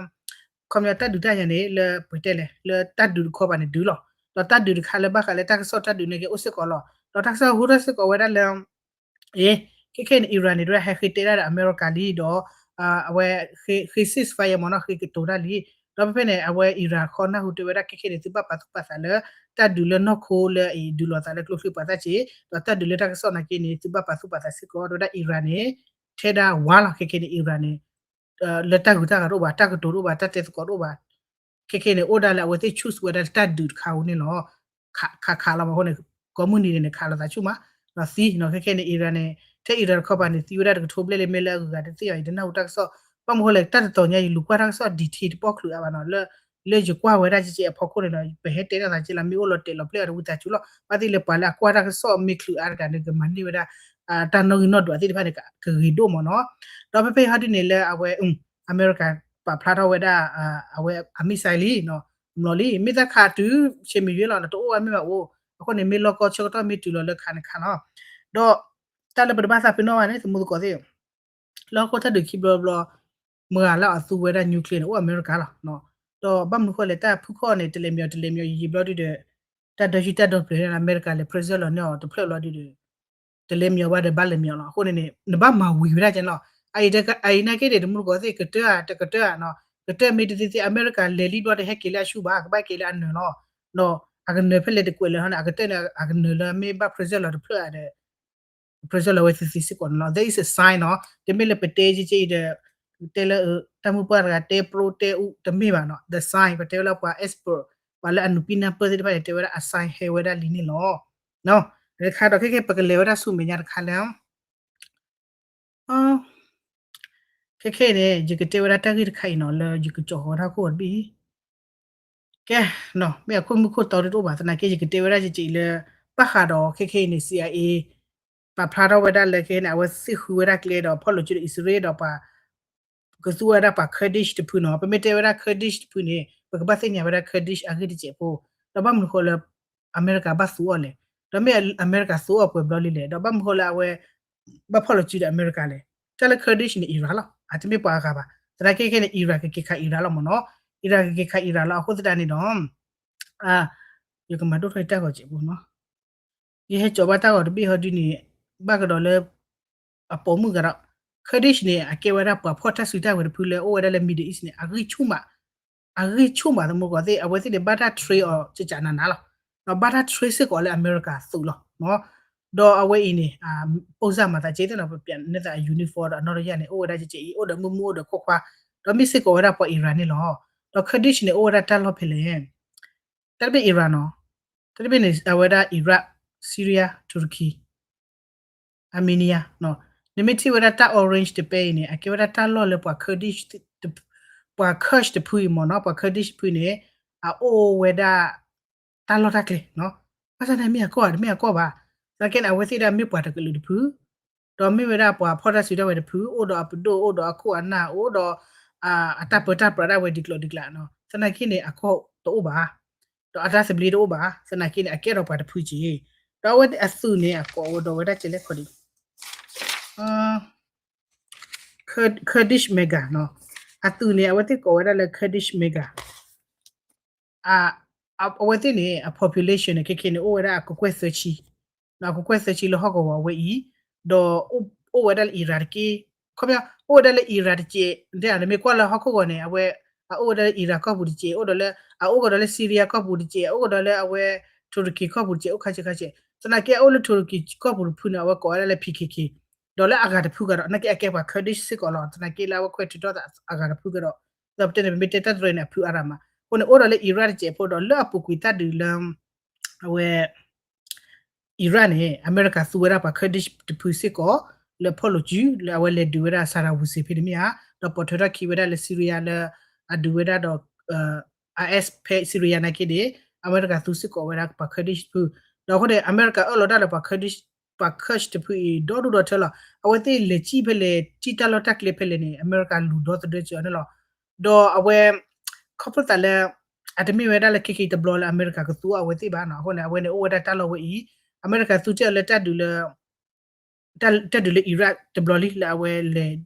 ခီပညီတၢ်ဒုးတၢ်ယၤန့ၣ် လၢပတဲလဲၣ် လၢတၢ်ဒုးတခီပၤန့ၣ်ဒုးလီၤ, ဒီးတၢ်ဒုးတခါလၢဘၣ်ဃးလၢတၢ်ကစီၣ်တၢ်ဒုးန့ၣ်က့ၤအိၣ်စ့ၢ်ကီးလီၤ, ဒီးတၢ်ကစီၣ်ဟူထီၣ်စ့ၢ်ကီးဝဲဒၣ်လၢ အ့ ခဲခဲန့ၣ် Iran န့ၣ် ဒ်ဟဲဃ့တဲဒၣ်ဒီးအမဲရကၤလံဒီး အဝဲ ဃ့ ceasefire မ့ၢ်နီၤ ဃ့ကတိၤတၢ်လံ, ဒီးဖဲဖဲန့ၣ် အဝဲ Iran ခီနၢ်ဟူတဲဝဲဒၣ်ခဲခဲန့ၣ် သုဘၣ်ပာ်သူၣ်ပာ်သးလၢ တၢ်ဒုးလၢနီၢ်ခိလၢအံၤ ဒုးလိာ်သးလၢကျိချံပှၤသၣ်စ့, ဒီးတၢ်ဒုးလၢတၢ်ကစီၣ်နာ်က့န့ၣ် သုဘၣ်ပာ်သူၣ်ပာ်သးစ့ၢ်ကီး တဲဝဲဒၣ် Iran န့ၣ် ထဲဒၣ်ဝါလီၤ ခဲခဲန့ၣ် Iran န့ၣ် လၢတၢ်ဂုၤတၢ်ဂၤတအိၣ်ဘၣ် တၢ်ကတိၤတအိၣ်ဘၣ် တၢ်တဲသကိးတအိၣ်ဘၣ် ခဲခဲန့ၣ် အိၣ်ဒၣ်လၢအဝဲသ့ၣ် choose ဝဲဒၣ်တၢ်ဒုးတခါဧိၤန့ၣ်လီၤ. ခးခးလီၤမးအဃိန့ၣ် ကိးမုၢ်နံၤန့ၣ် ခးလိာ်သးဆူၣ်မး ဒီးသံနီၤ ခဲခဲန့ၣ် Iran န့ၣ် ထဲ Iran တခီပၤန့ၣ် သံဝဲဒၣ်တကထိဘျဲၣ်လၢမ့ၢ်လၢအဂုၤဂၤတသ့ၣ်အီၤ ယတနၢ်ဟူတၢ်ကစီၣ် ဘၣ်မနုၤဃိလဲၣ် တၢ်တတီၤညါ ယလူၤကွၢ်တၢ်ကစီၣ် detail တပီၢ်ချုးအါဘၣ်နီၤ လၢ လၢယကွၢ်ဝဲဒၣ်ကဲကဲအဖီခိၣ်န့ၣ်ဒီး ပဟဲတဲတၢ်သးကဲလၢ မ့ၢ်အိၣ်လီၤတဲာ်လီၤပျဲၢ်အီၤတဝံသးစူၤလီၤ. ဘၣ်သ့ၣ်လၢပှၤလၢအကွၢ်တၢ်ကစီၣ်မ့ၢ်ချုးအါတဂၤန့ၣ် ကမၤန့ၢ်ဝဲဒၣ် တၢ်နီၣ်ဂံၢ်နီၣ်ဒွးသ့ၣ်တဖၣ်န့ၣ် ကဂ့ၤဒိၣ်မးနီၤ. ဒီးဖဲဖဲဟီဒ်န့ၣ်လၢအဝဲ အမဲရကၤ ပာ်ဖျါထီၣ်ဝဲဒၣ် အဝဲအ missile လံ အမျိာ်လံ မ့ၢ်သၣ်ခးတုၤ ဆ့မ့ၢ်ယွဲလီၤ တအိၣ်ဝဲမ့ၢ်ဘၣ်အိၣ် အဃိန့ၣ် မ့ၢ်လီၢ်ကီဆၢကတီၢ်မ့ၢ်တုၤလီၤလၢခးန့ၣ်ခးလီၤ. ဒီး တၢ်လၢပတဘၣ်သးပ့ၤနီၣ်ဘၣ်န့ၣ် သမူသကိးသ့ၣ် လၢဟီၣ်ခိၣ်တၢ်ဒုးခံဘျီတဘျီ မတၤလၢအသူဝဲဒၣ် nuclear န့ၣ် အိၣ်အမဲရကၤလီၤ. ဒီးဘၣ်မနုၤဃိလဲၣ် တၢ်ဖုၣ်ခီၣ်န့ၣ် တလဲၤမံၤအီၤတလဲၤမံၤအီၤ ယံာ်ယံာ်ဘျီဒုဒီး တၢ်ဒီဟံၣ်တၢ်ဒီပျဲၤန့ၣ် အမဲရကၤလဲၤ pressure လီၤန့ၢ်အီၤတဖျၢၣ်ဘျီဒုဒီး တလဲၤမံၤအီၤဘၣ်ဒီးဘၣ်လဲၤမံၤအီၤလီၤ. အဃိန့ၣ်န့ၣ် နဘၣ်မၤဝံၤဝဲဒၣ်ကဲလီၤ. အအံၤနာ်က့န့ၣ် တမူတကိးသ့ၣ် ကတၢၢ်ဧါ တကတၢၢ်ဧါနီၤ ကတၢၢ်မ့ၢ်တသ့သ့ၣ် အမဲရကၤလဲၤလံဘျီတဟဲက့ၤလၢအဆူၣ်ဘၣ် ကဘၣ်က့ၤလၢအနၢၤလီၤ. ဒီးအကနၢၤဖဲလဲၣ်တကွဲးလၢၤဟီန့ၣ် အကတၢၢ်န့ၣ် အကနၢၤလၢမ့ၢ်ဘၣ် pressure လီၤတဖျၢၣ်ဧါဒီး pressure လီၤဝဲသ့သ့စ့ၢ်ကီးန့ၣ်လီၤ. That is a sign နီၤ တမ့ၢ်လၢပတဲကဲကဲအံၤဒီး တဲလၢ တၢ်မုၢ်ပှၢ်တဂၤတဲ pro တဲအူ တမ့ၢ်ဘၣ်နီၤ the sign ပတဲဝဲလၢပှၤ expert ပှၤလၢအနုာ်ပံနၢ်ပၢၢ်သ့ၣ်တဖၣ်န့ၣ် တဲဝဲဒၣ် အ sign ဟဲဝဲဒၣ်လံန့ၣ်လီၤ. တခါဒီးခဲကဲပကလဲၤဝဲဒၣ်ဆူမဲာ်ညါတခါလၢ ခဲခဲန့ၣ် ယကတဲဝဲဒၣ်တၢ်ဂ့ၢ်တခါအံၤနီၤ လၢယကကၠီဃီၤဝဲဒၣ်ခိၣ်ဂီၤတဘ့ၣ်အံၤ ကဲနီၤ မ့ၢ်အခိၣ်မုၢ်ခိၣ်တီဒ်တအိၣ်ဘၣ် သနာ်က့ ယကတဲဝဲဒၣ်ကဲကဲအံၤလၢ ဘၣ်ဃးဒီးခဲခဲအံၤန့ၣ် CIA ပာ်ဖျါထီၣ်ဝဲဒၣ်လၢခဲန့ၣ် အဝဲသ့ၣ်ဃုဝဲဒၣ်ကျဲဒီးဖီၣ်လိာ်စုဒီးအံၣ်စရ့လးဒီးပှၤ ကသူဝဲဒၣ်ပှၤ Kurdish တဖုနီၤ, ပမ့ၢ်တဲဝဲဒၣ် Kurdish တဖုန့ၣ် ပကဘၣ်သ့ၣ်ညါဝဲဒၣ် Kurdish အဂ့ၢ်တစဲးဖိ, ဒီးဘၣ်မနုၤဃိလၢ အမဲရကၤဘၣ်သူအီၤလဲၣ်, ဒီးမ့ၢ်အမဲရကၤသူအီၤပှဲၤဘျီလံလဲၣ်, ဒီးဘၣ်မနုၤဃိလၢအဝဲ ဘၣ်ဖီၣ်လိာ်စုဒီးအမဲရကၤလဲၣ်, တၢ်လၢ Kurdish န့ၣ် Iran လီၤ, အတမ့ၢ်ပှၤအဂၤဘၣ်, သနာ်က့ခဲန့ၣ် Iran ကက့ၤခး Iran လီၤမ့ၢ်နီၤ, Iran ကက့ၤခး Iran လီၤ, အဃိသတးန့ၣ်ဒီး ယကမၤဒိၣ်ထီၣ်ယတၢ်ဂီၤစဲးဖိနီၤ ယဟဲကၠီၤဘၣ်တၢ်ဂီၤတဘ့ၣ်ဟီဒုန့ၣ် ဘၣ်ကဒီးလၢ အပိာ်မုၣ်ဂၤဒီး Kurdish န့ၣ် အကဲဝဲဒၣ်ပှၤဖီၣ်တၢ်စုတၢ်ဝဲၤတဖုလၢအိၣ်ဝဲဒၣ်လၢ Middle East န့ၣ် အဂံၢ်ဆူၣ်မး, အဂံၢ်ဆူၣ်မး သမူကီၢ်သ့ၣ် အဝဲသ့ၣ်န့ၣ် ဘၣ်တၢ် train အီၤကကနးနးလီၤ, ဒီးဘၣ်တၢ် train စ့ၢ်ကီးလၢအမဲရကၤသုးလီၤ, ဒီးအဝဲအံၤန့ၣ် ပိၢ်စၢ်မၤသးကဲသ့ၣ်နီၤ ပပျးန့ၢ်သးအ uniform ဒီးအနီၢ်တယၢ်န့ၣ် အိၣ်ဝဲဒၣ်ကကဲအံၤ အိၣ်ဒီးမုၢ်မုၢ်အိၣ်ဒီးခိၣ်ခွါ, ဒီးမ့ၢ်စ့ၢ်ကီးဝဲဒၣ်ပှၤ Iran န့ၣ်လီၤ, ဒီး Kurdish န့ၣ် အိၣ်ဝဲဒၣ်တၢ်လီၢ်ဖဲလဲၣ် တၢ်တဘ့ၣ် Iran နီၤ, တၢ်တဘ့ၣ်န့ၣ် အဝဲဒၣ် Iraq, Syria, Turkey, Armenia နီၤ, နမ့ၢ်ထံၣ်ဝဲဒၣ်တၢ် orange တပဲအံၤန့ၣ် အကဲဝဲဒၣ်တၢ်လီၢ်လၢပှၤ Kurdish ပှၤ Kurd တဖုအံၤမ့ၢ်နီၤ, ပှၤ Kurdish တဖုန့ၣ် အအိၣ်ဝဲဒၣ် တၢ်လီၢ်တၢ်ကျဲနီၤ, ဘၣ်ဆၣ်န့ၣ်မ့ၢ်အကီၢ်ဧါ တမ့ၢ်အကီၢ်ဘၣ်, သနာ်က့န့ၣ် အဝဲသ့ၣ်ဒၣ်မ့ၢ်ပှၤတကလုာ်တဖု ဒီးမ့ၢ်ဝဲဒၣ်ပှၤဖီၣ်တၢ်စုတၢ်ဝဲၤတဖု အိၣ်ဒီးအပဒိၣ် အိၣ်ဒီးအခိၣ်အနၢ် အိၣ်ဒီး အတၢ်ပၢတၢ်ပြးဒၣ်ဝဲဒ်ကျိၤဒ်ကျးနီၤ, သနာ်က့န့ၣ် အကီၢ်တအိၣ်ဘၣ်, ဒီးအတၢ်သဘျ့တအိၣ်ဘၣ်, သနာ်က့န့ၣ် အကဲထီၣ်ပှၤတဖုက့ၤ, ဒီးအဝဲအသုးန့ၣ် အကိးဝဲဒီးဝဲဒၣ်ကဲလဲၣ်ခီဒံး Kurdish mega နီၤ, အသုးန့ၣ် အဝဲသ့ၣ်ကိးဝဲဒၣ်လၢ Kurdish mega အဝဲသ့ၣ်န့ၣ် အ population န့ၣ် ခဲခဲန့ၣ် အိၣ်ဝဲဒၣ်အကကွဲၢ်သၢဆံ, အကကွဲၢ်သၢဆံလၢဟီၣ်ကဝီၤဝဲအံၤ, ဒီးအိၣ်ဝဲဒၣ်လၢ Iran တက့ၢ်, ခီပညီ အိၣ်ဝဲဒၣ်လၢ Iran တက့ၢ်, နမ့ၢ်ကွၢ်လၢဟီၣ်ခိၣ်ဂီၤန့ၣ် အဝဲ အအိၣ်ဝဲဒၣ်လၢ Iran ကီၢ်ပူၤတက့ၢ်, အိၣ်ဒီးလၢ အအိၣ်ကဒီးလၢ Syria ကီၢ်ပူၤတက့ၢ်, အအိၣ်ကဒီးလၢအဝဲ Turkey ကီၢ်ပူၤတက့ၢ်, အိၣ်ခါဆံးခါဆံး, သနာ်က့အအိၣ်လၢ Turkey ကီၢ်ပူၤတဖုန့ၣ် အဝဲကိးဝဲဒၣ်လၢ P K K ဒီးလၢအဂၤတဖုကဒီး သနာ်က့အကဲပှၤ Kurdish စ့ၢ်ကီးလီၤ, သနာ်က့လၢအဝဲခွဲးထုးထီၣ်သးအဂၤတဖုကဒီး, ဒီးပတဲန့ၣ် ပမ့ၢ်တဲတၢ်တရံးန့ၣ် အဖုအါရၤမး, အဃိန့ၣ် အိၣ်ဒီးလၢ Iraq တစဲးဖိဒီးလၢအပူၤကွံာ်တၢ်ဒုးလၢ အဝဲ Iraq န့ၣ် အမဲရကၤသူဝဲဒၣ်ပှၤ Kurdish တဖုစ့ၢ်ကီး လၢဖီၣ်လိာ်စု လၢအဝဲလဲၤဒုးဝဲဒၣ် Saddam Hussein ဖဲန့ၣ်မ့ၢ်ဧါ, ဒီးပိာ်ထွဲထီၣ်ခံဝဲဒၣ်လၢ Syria လၢ အဒုးဝဲဒၣ်ဒီး IS ဖဲ Syria နာ်က့န့ၣ် အမဲရကၤသူစ့ၢ်ကီးဝဲဒၣ်ပှၤ Kurdish တဖု, ဒီးအဃိန့ၣ် အမဲရကၤအၢၣ်လီၤတၢ်လၢပှၤ Kurdish ပှၤ Kurd တဖုအံၤ ဒီဒူၣ်ဒီထၢလီၤ, အဝဲသ့ၣ်လဲၤစံၣ်ဖဲလဲၣ် စံၣ်တၢ်လီၢ်တၢ်ကျဲဖဲလဲၣ်န့ၣ် အမဲရကၤလူၤဒီသဒၢစၢၤအီၤန့ၣ်လီၤ, ဒီးအဝဲ ခီဖျိသးလၢ အတမ့ၢ်ဝဲဒၣ်လၢခဲက့ၤတဘျီလၢအမဲရကၤကသူအီၤအဝဲသ့ၣ်ဘၣ်နီၤ, အဃိန့ၣ် အဝဲန့ၣ်အိၣ်ဝဲဒၣ်တၢ်လီၢ်ဝဲအံၤ, အမဲရကၤသူစ့ၢ်အီၤလၢတၢ်ဒုးလၢ တၢ်ဒုးလၢ Iraq တဘျီလံလၢအဝဲလဲၤ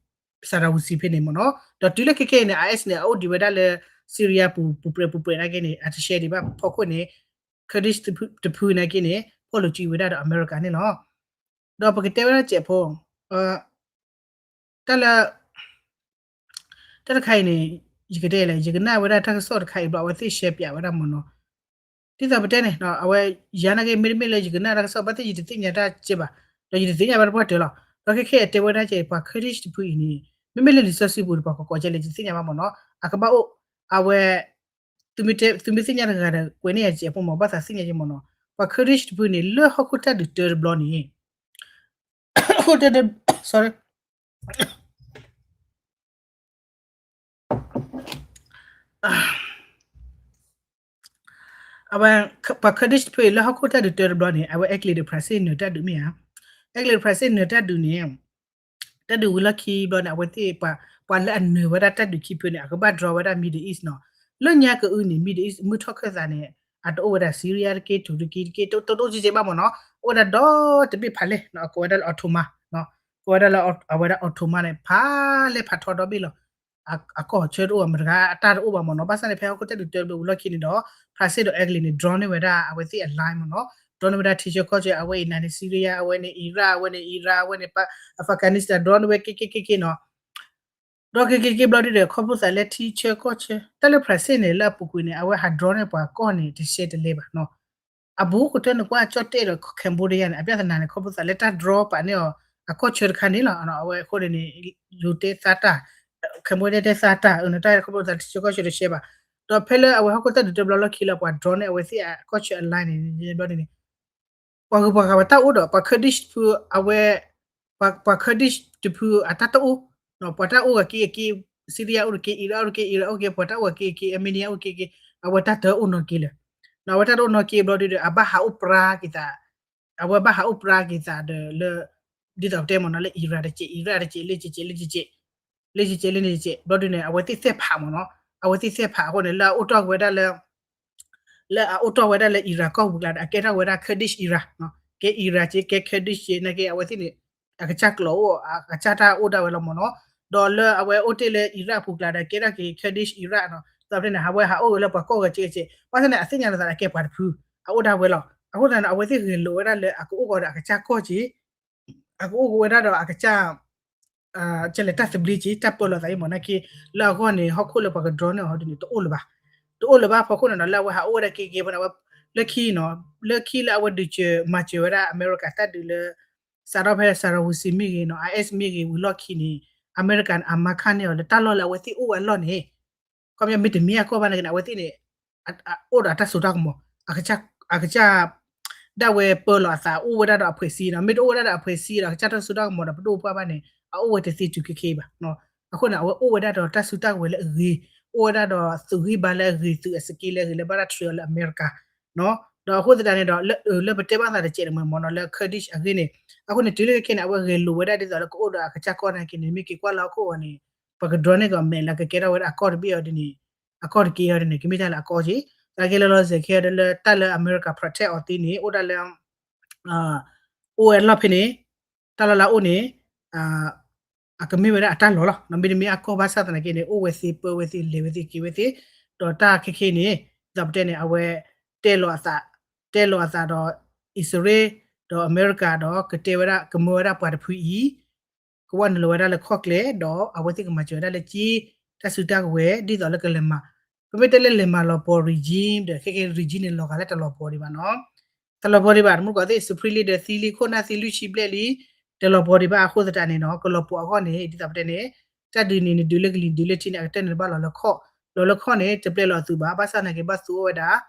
Saddam Hussein ဖဲန့ၣ်မ့ၢ်နီၤ, ဒီးတုၤလၢခဲက့ၤန့ၣ် IS န့ၣ် အအိၣ်ဒံးဝဲဒၣ်လၢ Syria ပူၤ ပူၤပြဲၤပူၤပြဲၤနာ်က့န့ၣ် အတရှဲဒံးဘၣ်ဖီခိၣ်န့ၣ် Kurdish တဖုန့ၣ်က့န့ၣ် ဖီၣ်လိာ်စုဝဲဒၣ်ဒီးအမဲရကၤန့ၣ်လီၤ, ဒီးပကတဲဝဲဒၣ်စဲးဖိ တၢ်လၢ တၢ်တခါအံၤန့ၣ် ယကတဲလဲၣ် ယကနၣ်ဝဲဒၣ်တၢ်ကစီၣ်တခါအံၤဘျီ အဝဲသ့ၣ်ရှဲပၠးဝဲဒၣ်မ့ၢ်နီၤ, ဒ်သိးပတဲန့ၣ် အဝဲယၤနာ်က့ မ့တမ့ၢ်လၢယကနၣ်တၢ်ကစီၣ် ဘၣ်သ့ၣ်ယတသ့ၣ်ညါတၢ်ကဲဘၣ်, ဒီးယတသ့ၣ်ညါဘၣ်တပှၢ်တၢၢ်လီၤ, ဒီးခဲခဲအတဲဝဲဒၣ်ကဲ ပှၤ Kurdish တဖုအံၤန့ၣ် မ့မ့ၢ်လၢလံာ်စီဆှံပူၤန့ၣ် ပှၤကကိးကဲလဲၣ် ယတသ့ၣ်ညါဘၣ်မ့ၢ်နီၤ, အကဘၣ်အိၣ် အဝဲ သုမ့ၢ်သ့ၣ်ညါတဂၤဒီး ကွဲးန့ၢ်ယၤစဲးဖိမ့ၢ် ဘၣ်သးသ့ၣ်ညါက့မ့ၢ်နီၤ, ပှၤ Kurdish တဖုန့ၣ် လၢဟီၣ်ခိၣ်တၢ်ဒုးတၢတဘျီန့ၣ် ဟီၣ်ခိၣ်တၢ်ဒုး sorry အဝဲ ပှၤ Kurdish တဖုအံၤ လၢဟီၣ်ခိၣ်တၢ်ဒုးတၢတဘျီန့ၣ် အဝဲအဲကလံးဒီးဖြၣ်စ့ၣ်နၢၤတၢ်ဒုးမ့ၢ်ဧါ, အဲကလံးဒီးဖြၣ်စ့ၣ်နၢၤတၢ်ဒုးန့ၣ် တၢ်ဒုးဝံၤလီၢ်ခံဘျီန့ၣ် အဝဲသ့ၣ် ပှၤလၢအနၢၤဝဲဒၣ်တၢ်ဒုးခံဖုန့ၣ် အကဘၣ် draw ဝဲဒၣ် Middle East နီၤ, လၢညါကအုန့ၣ် Middle East မုၢ်ထီၣ်ခၢၣ်သးန့ၣ် အတအိၣ်ဝဲဒၣ် Syria တက့ Turkey တက့ တအိၣ်စ့စ့ဘၣ်မ့ၢ်နီၤ, အိၣ်ဝဲဒၣ်ဒီတဘ့ၣ်ဖးလဲၢ်နီၤ, အကိးဝဲဒၣ်လၢ Ottoman နီၤ, ကိးဝဲဒၣ်လၢအဝဲဒၣ် Ottoman န့ၣ် ဖးလဲၢ်ဖးထီဒီဘ့ၣ်လီၤ, အကီၢ်ဆၢတအိၣ်ဘၣ် မတၤတဂၤအတၢ်တအိၣ်ဘၣ်မ့ၢ်နီၤ, ဘၣ်ဆၣ်န့ၣ် ဖဲဟီၣ်ခိၣ်တၢ်ဒုးတၢတဘျီဝံၤလီၢ်ခံန့ၣ်ဒီး ဖြၣ်စ့ၣ်ဒီးအဲကလံးန့ၣ် draw န့ၢ်ဝဲဒၣ်အဝဲသ့ၣ်အ line မ့ၢ်နီၤ, draw န့ၢ်ဝဲဒၣ်ထံဆၢကီၢ်ဆၢ အဝဲအံၤန့ၣ် Syria အဝဲန့ၣ် Iraq အဝဲန့ၣ် Iran အဝဲန့ၣ် Afghanistan draw န့ၢ်ဝဲ က့က့က့က့နီၤ ဒီးက့ၤက့ၤက့ၤဘျီဒုဒီး ခီဖျိသးလၢထံဆၢကီၢ်ဆၢ တၢ်လၢဖြၣ်စ့ၣ်န့ၣ် လၢအပူၤကွံာ်န့ၣ် အဝဲဟး draw န့ၢ်ပှၤကီၢ်န့ၣ် တရှဲတလဲဘၣ်နီၤ, အဘူးကတၢၢ်န့ၣ် ကွၢ်ကၠီၣ်တဲၣ်ဒီး Cambodia န့ၣ် အပြဿနာန့ၣ် ခီဖျိသးလၢတၢ် draw ပာ်န့ၢ်အီၤ အကီၢ်ဆၢတခါန့ၣ်လီၤ, အဝဲအဃိန့ၣ် ယိၤတဲသါတၢ် Cambodia တဲသါတၢ် အၢ နတၢ်ခီဖျိသးလၢထံဆၢကီၢ်ဆၢတရှဲဘၣ်, ဒီးဖဲလၢအဝဲဟီၣ်ခိၣ်တၢ်ဒုးတဘျီလီၢ်ခံလၢပှၤ draw န့ၢ်အဝဲသ့ၣ်အကီၢ်ဆၢအ line န့ၣ် ဘျီန့ၣ် ပှၤဂုၤပှၤဂၤပှၤတၢ်အိၣ်ဒီး ပှၤ Kurdish တဖု အဝဲ ပှၤ Kurdish တဖုအတၢ်တအိၣ်, ပှၤတၢ်အိၣ်ဂၤက့ၤအက့ၤ Syria အိၣ်တက့ၢ် Iraq အိၣ်တက့ၢ် Iraq အိၣ်က့ၤ ပှၤတၢ်အိၣ်ဂၤက့ၤအက့ၤ Armenia အိၣ်က့ၤက့ၤ အဝဲတၢ်တအိၣ်နီတက့ၢ်လၢၤ, အဝဲတၢ်တအိၣ်နီတက့ၢ်ဘျီဒုဒီး အဘၣ်ဟးအိၣ်ပြါက့ၤသး အဝဲဘၣ်ဟးအိၣ်ပြၢက့ၤသးဒီးလၢ ဒ်သိးပတဲမ့ၢ်နီၤ လၢ Iran တစဲး Iraq တစဲး လၢကဲးကဲး လၢကဲးကဲး လၢကဲးကဲး လၢကဲးကဲး ဘျီဒုန့ၣ် အဝဲသ့ၣ်သဲၣ်ဖးမ့ၢ်နီၤ အဝဲသ့ၣ်သဲၣ်ဖးအဃိန့ၣ် လၢအအိၣ်တီၢ်ဝဲဒၣ်လၢ လၢအအိၣ်တီၢ်ဝဲဒၣ်လၢ Iran ကီၢ်ပူၤကျါဒီး အကဲထီၣ်ဝဲဒၣ် Kurdish Iran နီၤ ကဲ Iraq ကဲ Kurdish ကဲ နာ်က့ အဝဲသ့ၣ်န့ၣ် အကစၢ်ကျိာ်အိၣ် အကစၢ်တၢ်အိၣ်ဒၣ်ဝဲလီၤမ့ၢ်နီၤ ဒီးလၢအဝဲအိၣ်တ့ၢ်လၢ Iraq အပူၤကျါဒီး ကဲထီၣ်က့ၤ Kurdish Iraq နီၤ ဒီးဖဲန့ၣ် အဝဲဟးအိၣ်ဝဲလၢပှၤကီၢ်ဂၤကဲးကဲး ဘၣ်ဆၣ်န့ၣ် အသ့ၣ်ညါလီၤသးဒီးကဲပှၤတဖု အအိၣ်ဒၣ်ဝဲလီၤ အဃိသတးန့ၣ် အဝဲသ့ၣ်ဂဲၤလိာ်ဝဲဒၣ်လၢအကအိၣ်ကီးဒီးအကစၢ်ကီၢ်က့ အကအိၣ်ကဝဲဒၣ်ဒီးအကစၢ် ကလဲၤတၢ်သဘျ့က့ တၢ်ပၢလီၤသးအံၤမ့ၢ်နာ်က့ လၢအဂီၢ်န့ၣ် ဟီၣ်ခိၣ်လၢပှၤကဒြီန့ၢ်အီၤဒ်န့ၣ် တအိၣ်လၢၤဘၣ် တအိၣ်လၢၤဘၣ်ဖီခိၣ်န့ၣ်နီၤ လၢအဝဲဟးအိၣ်ဝဲဒၣ်ကဲကဲဖိန့ၣ် အဝဲ လၢခံနီၤ လၢခံလၢအဝဲဒုးစၢၤမၤစၢၤဝဲဒၣ်အမဲရကၤတၢ်ဒုးလၢ စးထီၣ်ဖဲ Saddam Hussein မ့ၢ်ဂ့ၤနီၤ IS မ့ၢ်ဂ့ၤဝံၤလီၢ်ခံန့ၣ် အမဲရကၤန့ၣ် အမၤခါန့ၢ်အီၤလၢတၢ်လီၢ်လၢအဝဲသ့ၣ်အိၣ်ဝဲအလီၢ်န့ၣ် ခီပညီမ့ၢ်တမ့ၢ်အကီၢ်ဘၣ်နာ်က့န့ၣ် အဝဲသ့ၣ်န့ၣ် အိၣ်ဒီးအတၢ်စိတၢ်ကမီၤ အကစၢ် ဒၣ်ဝဲပၢလီၤအသး အိၣ်ဝဲဒၣ်ဒီးအဖှဲးစ့နီၤ မ့ၢ်တအိၣ်ဝဲဒၣ်ဒီးအဖှဲးစ့ဒီး အကစၢ်တၢ်စိတၢ်ကမီၤဒီးပဒိၣ်ပှၢ်ဘၣ်န့ၣ် အအိၣ်ဝဲတသ့တုၤခဲခဲအံၤဘၣ် အဃိန့ၣ် အဝဲအိၣ်ဝဲဒၣ်ဒီးတၢ်စုတၢ်ကဝဲၤလၢအဂ့ၤ အိၣ်ဝဲဒၣ်ဒီးသုးဂံၢ်ဘါလၢအဂ့ၤ သုးအစက့လၢအဂ့ၤလၢဘၣ်တၢ်ထြၢအီၤလၢအမဲရကၤ ဒီးအဃိသတးန့ၣ်ဒီး လၢပတဲဘၣ်သးတစဲးန့ၣ်မ့ၢ်နီၤ လၢ Kurdish အဂ့ၢ်န့ၣ် အဃိန့ၣ် တုၤလၢခဲခဲန့ၣ် အဝဲဂဲၤလိာ်ဝဲဒၣ်ဒ်သိးလၢကအိၣ်ဒီးအကစၢ်ကီၢ်နာ်က့န့ၣ် မ့ၢ်က့ၤကွၢ်လၢဟီၣ်ခိၣ်အဂီၤန့ၣ် ပှၤကဒြီန့ၢ်ကီးမဲာ်လၢကကဲထီၣ်ဝဲဒၣ်အကီၢ်တဘ့ၣ်အီၤဒ်န့ၣ် အကီၢ်တက့ၢ်အီၤဒ်န့ၣ် ကမ့ၢ်တၢ်လၢအကီၢ်က့ သနာ်က့လၢလီၤစဲးခဲအံၤဒီးလၢတၢ်လၢအမဲရကၤ protect အီၤသ့န့ၣ် အိၣ်ဒၣ်လၢ အိၣ်ဝဲအလီၢ်ဖဲန့ၣ် တၢ်လီၢ်လၢအအိၣ်န့ၣ် အကမ့ၢ်ဝဲဒၣ်အတၢ်လီၢ်လီၤ မ့တမ့ၢ်အကီၢ်ဘၣ်ဆၣ်သနာ်က့န့ၣ် အိၣ်ဝဲသ့ ပၢဝဲသ့ လဲၤဝဲသ့ က့ၤဝဲသ့ ဒီးတၢ်ခဲခဲအံၤန့ၣ် ဒ်သိးပတဲန့ၣ် အဝဲ တဲလီၤအသး တဲလီၤအသးဒီး အံၣ်စရ့လး ဒီးအမဲရကၤဒီး ကတဲဝဲဒၣ် ကမၢဝဲဒၣ်ပှၤတဖုအံၤ ကဝဲနုာ်လီၤဝဲဒၣ်လၢခီၣ်ကျဲ ဒီးအဝဲသ့ၣ်ကမၤစၢၤဝဲဒၣ်လၢက့ တၢ်စုတၢ်ကဝဲၤ ဒ်သိးလၢကလဲၤမၤ ပမ့ၢ်တဲလၢလဲၤမၤလီၤပီၤ regime ဒီး ခဲခဲ regime န့ၣ် လီၤဂာ်လၢတလီၤပီၤဒံးဘၣ်နီၤ တလီၤပီၤဒံးဘၣ် တမူတကိးသ့ၣ် Supreme Leader သံလံ ခိၣ်နၢ်သံလွံၢ်ဆံဘျဲၣ်လံ တလီၤပီၤဒံးဘၣ်အဃိသတးန့ၣ်နီၤ ကလီၤပီၤအဂီၢ်န့ၣ် ဒ်သိးပတဲန့ၣ် တၢ်ဒုးန့ၣ် နဒုးလၢကလံၤ ဒုးလၢထံန့ၣ် အကတၢၢ်န့ၣ်တဘၣ်လီၤလၢခီၣ် လီၤလၢခီၣ်န့ၣ် တပျဲလီၤအသုးဘၣ် ဘၣ်ဆၣ်သနာ်က့ ဘၣ်သူအီၤဝဲဒၣ်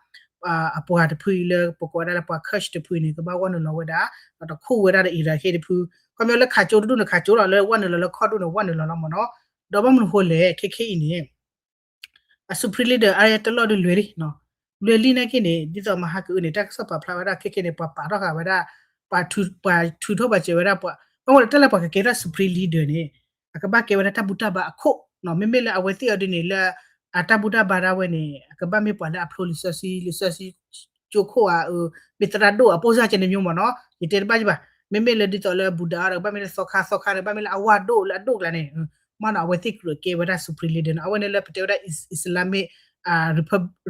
အပှၤတဖုအံၤလၢပကိးဝဲဒၣ်လၢပှၤ Kurd တဖုန့ၣ် ကဘၣ်ဝဲနုာ်လီၤဝဲဒၣ် ဒီးတခူၣ်ဝဲဒၣ်ဒီး Iraq တဖု ခီပညီလၢခးကၠိတဒူၣ်န့ၣ် ခးကၠိလီၤ လၢဝဲနုာ်လီၤလၢခီၣ်ဒူၣ်န့ၣ် ဝဲနုာ်လီၤလီၤမ့ၢ်နီၤ ဒီးဘၣ်မနုၤဃိလဲၣ် ခဲခဲအံၤန့ၣ် အ Supreme Leader အါတလီၢ်ဒုးလွဲၤလံ လွဲၤလံနာ်က့န့ၣ် ဒ်သိးမဟါကအုန့ၣ် တၢ်ကစီၣ်ပာ်ဖျါဝဲဒၣ်ခဲခဲန့ၣ် ပှၤပာ်ထီၣ်ဃာ်ဝဲဒၣ် ပှၤထုးထီၣ်ပှၤစၢၤဝဲဒၣ်ပှၤ ဘၣ်မနုၤလဲၣ် တၢ်လၢပှၤကကဲထီၣ် Supreme Leader န့ၣ် အကဘၣ်ကဲဝဲဒၣ်တၢ်ဘူၣ်တၢ်ဘါအခိၣ် မ့မ့ၢ်လၢအဝဲသ့ၣ်အီၤဒ်န့ၣ်လၢ အတၢ်ဘူၣ်တၢ်ဘါဒၣ်ဝဲန့ၣ် အကဘၣ်မ့ၢ်ပှၤလၢအဖျိလံာ်စီဆှံ လံာ်စီဆှံကၠိခိၣ်ဧါ မ့ၢ်သရၣ်ဒိၣ်အပိၢ်စၢ်ကဲန့ၣ်မ့ၢ်နီၤ ယတဲတဘၣ်ယဘၣ် မ့မ့ၢ်လၢဒ်သိးလၢ Buddha ဒီး ကဘၣ်မ့ၢ်လၢသီခါ သီခါန့ၣ် ကဘၣ်မ့ၢ်လၢအဝၢ်ဒိၣ်လၢအဒိၣ်ကျါန့ၣ် မ့ၢ်နီၤ အဝဲသ့ၣ်ကြၢးကဲဝဲဒၣ် Supreme Leader န့ၣ် အဝဲန့ၣ်လၢပတဲဝဲဒၣ် Islamic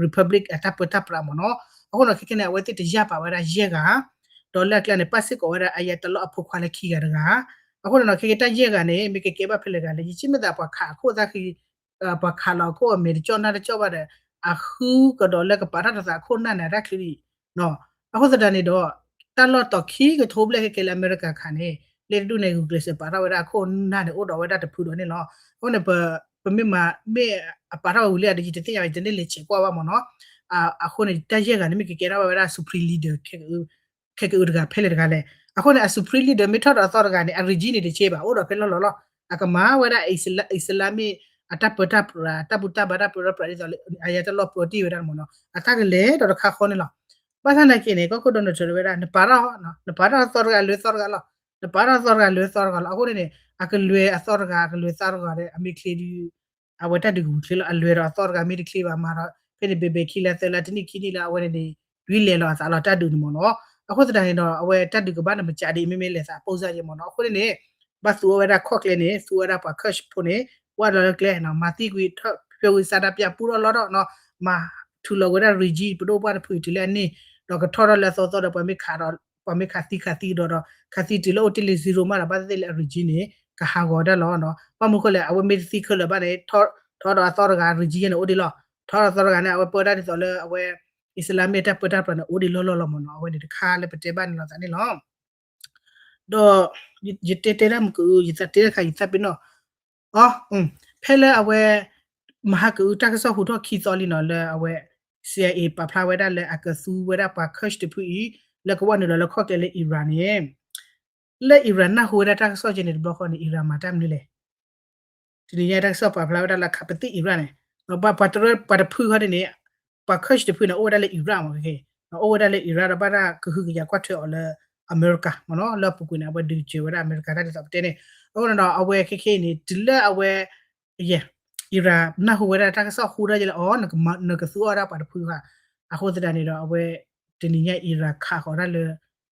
Republic အတၢ်ပၢတၢ်ပြးမ့ၢ်နီၤ အဃိန့ၣ် ခဲခဲန့ၣ် အဝဲသ့ၣ်တယာ်ပာ်ဝဲဒၣ်ယဲၢ်ဂၤ ဒီးလၢအကျါန့ၣ် ပၣ်စ့ၢ်ကီးဝဲဒၣ် Ayatollah အဖိခွါလၢခံဂၤတဂၤ အဃိန့ၣ်နီၤ ခဲခဲတၢ်ယဲၢ်ဂၤန့ၣ် မ့ၢ်ကကဲဘၣ်ဖဲလဲၣ်ဂၤလဲၣ် ယစံးမ့ၢ်သးပှၤခးအခိၣ်သၣ်ဃံ ပှၤခးလီၤအခိၣ်အမဲာ်တကၠီၣ်နၢ်တကၠီၣ်ဘၣ်ဒီး အဃုကဒီးလၢကပာ်ထီၣ်တသးအခိၣ်နၢ်န့ၣ် အတၢ်ချံ အဃိသတးန့ၣ်ဒီး တၢ်လီၢ်တီၤခံကထိဘျဲၣ်ခဲခဲလၢအမဲရကၤခးန့ၣ် လၢတဒူၣ်န့ၣ် ဂုာ်ကျဲးစၢးပာ်ထီၣ်ဝဲဒၣ်အခိၣ်နၢ်န့ၣ် အိၣ်ဒီးဝဲဒၣ်တဖုဒီးန့ၣ်လီၤ. အဃိန့ၣ် ပမ့ၢ်မၤ မ့ၢ်အပာ်ထီၣ်ဝဲဝံၤလံဒီး ယတသ့ၣ်ညါဘၣ် ယတန့ၢ်လဲၤဆဲးကွၢ်ဘၣ်မ့ၢ်နီၤ. အဃိန့ၣ် တၢ်ယဲၢ်ဂၤန့ၣ် မ့ၢ်ကကဲထီၣ်ဝဲဒၣ် Supreme Leader ခဲကအုတဂၤဖဲလဲၣ်တဂၤလဲၣ်. အဃိန့ၣ် အ Supreme Leader မ့ၢ်ထီၣ်ဒီးအသီတဂၤန့ၣ် အ regime န့ၣ်တဆ့ဘၣ် အိၣ်ဒီးဖဲလီၢ်လီၢ်လီၤ. အကမၤဝဲဒၣ် Islam အတၢ်ပၢတၢ်ပြး တၢ်ဘူၣ်တၢ်ဘါတၢ်ပၢတၢ်ပြးဒ်သိးလၢ အယၤတလီၢ်ပၢတ့ၢ်ဝဲဒၣ်မ့ၢ်နီၤ အတၢ်ကလဲၤဒီးတခါဃီန့ၣ်လီၤ. ဘၣ်ဆၣ်သနာ်က့န့ၣ် ကီၢ်ခိၣ် Donald Trump တဲဝဲဒၣ် နပာ်ထီၣ် နပာ်ထီၣ်အသီတဂၤလွဲသီတဂၤလီၤ. နပာ်ထီၣ်အသီတဂၤလွဲသီတဂၤလီၤ. အဃိန့ၣ်န့ၣ် အကလွဲအသီတဂၤ အကလွဲသီတဂၤဒီး အမ့ၢ်ချ့ဒုး အဝဲတၢ်ဒုးကပူၤချ့လီၤ. အလွဲဒီးအသီတဂၤမ့ၢ်တချ့ဘၣ်မၤဒီး ဖဲန့ၣ်ဘဲဘဲခံလါသၢလါတနံၣ်ခံနံၣ်လၢအဝဲန့ၣ်န့ၣ် ဒွံလဲၤလီၤအသးလီၤတၢ်ဒုးန့ၣ်မ့ၢ်နီၤ. အဃိသတးန့ၣ်ဒီး အဝဲတၢ်ဒုးကဘၣ်န့ၣ် မစးဒ်အံၤ မ့မ့ၢ်လဲၤသးအပိၢ်စၢ်ယဲၢ်မ့ၢ်နီၤ. အဃိန့ၣ်န့ၣ် ဘၣ်သူဝဲဒၣ်ခီၣ်ကျဲန့ၣ် သူဝဲဒၣ်ပှၤ Kurd ဖိန့ၣ် ဝဲလီၤလၢကျဲနီၤ မၤသံကွံာ် ဖျိဝံၤစးဒၣ်ပျၢ်ပူထီၣ်လီထီၣ်နီၤ မၤထူလီၤဝဲဒၣ် regime ပဒိၣ်ပှၢ်တဖုအံၤတုၤလၢအန့ၢ် ဒီးကထီၣ်ထီၣ်လၢအသီသီဒီး ပှၤမ့ၢ်ခးဒီး ပှၤမ့ၢ်ခးသံခးသံကဒီးဒီး ခးသံတုၤလၢအိၣ်တ့ၢ်လံ zero မးဒီး ဘၣ်သ့ၣ်သ့ၣ်လၢအ regime န့ၣ် ကဟးဂီၤဒၣ်လီၤနီၤ. ဘၣ်မနုၤဃိလဲၣ် အဝဲမ့ၢ်တသံခဲလၢာ်ဘၣ်န့ၣ် ထီထီၣ်ဒီးအသီတဂၤ regime န့ၣ်အိၣ်ဒံးလီၤ. ထီထီၣ်ဒီးအသီတဂၤန့ၣ် အဝဲပၢတၢ်ဒ်သိးလၢအဝဲ Islamic တၢ်ပၢတၢ်ပြးန့ၣ် အိၣ်ဒံးလီၢ်လီၢ်လီၤမ့ၢ်နီၤ. အဝဲန့ၣ်တခါလၢပတဲဘၣ်န့ၣ်လီၤသးန့ၣ်လီၤ. ဒီး ယတဲတဲဒၣ်မုၢ်ကအု ယသးတဲတခါ ယသးပ့ၤနီၣ် အ ဖဲလၢအဝဲ မဟါကအု တၢ်ကစီၣ်ဟူထီၣ်ခံသီလံနီၤ လၢအဝဲ CIA ပာ်ဖျါဝဲဒၣ်လၢအကသူဝဲဒၣ်ပှၤ Kurd တဖုအံၤ လၢကဝဲနုာ်လီၤလၢခီၣ်ကျဲလၢ Iran န့ၣ် လၢ Iran နၢ်ဟူဝဲဒၣ်တၢ်ကစီၣ်ကဲန့ၣ်တဘျီဃီန့ၣ် Iran မၤတၢ်မနုၤလဲၣ်. တနံၤညါတၢ်ကစီၣ်ပာ်ဖျါဝဲဒၣ်လၢခးပသံၣ် Iran န့ၣ် ပှၤတရၢ ပှၤတဖုဃီန့ၣ်န့ၣ် ပှၤ Kurd တဖုန့ၣ် အိၣ်ဝဲဒၣ်လၢ Iran မ့ၢ်ဂ့ၤ အိၣ်ဝဲဒၣ်လၢ Iran ဒီးဘၣ်တၢ်ကဟုကယာ်ကွၢ်ထွဲအီၤလၢ အမဲရကၤမ့ၢ်နီၤ လၢအပူၤကွံာ်န့ၣ် အဝဲဒုးစၢၤဝဲဒၣ်အမဲရကၤတၢ်ဒ်သိးပတဲန့ၣ် အဃိန့ၣ်ဒီး အဝဲခဲခဲအံၤန့ၣ် တုၤလၢအဝဲ ယဲ Iran နၢ်ဟူဝဲဒၣ်တၢ်ကစီၣ်ဟူထီၣ်ကလဲၣ် အီၤ နကသူအီၣ်ဒၣ်ပှၤတဖုဧါ. အဃိသတးန့ၣ်ဒီး အဝဲ တနံၤညါ Iran ခးဃီၤဒၣ်လၢ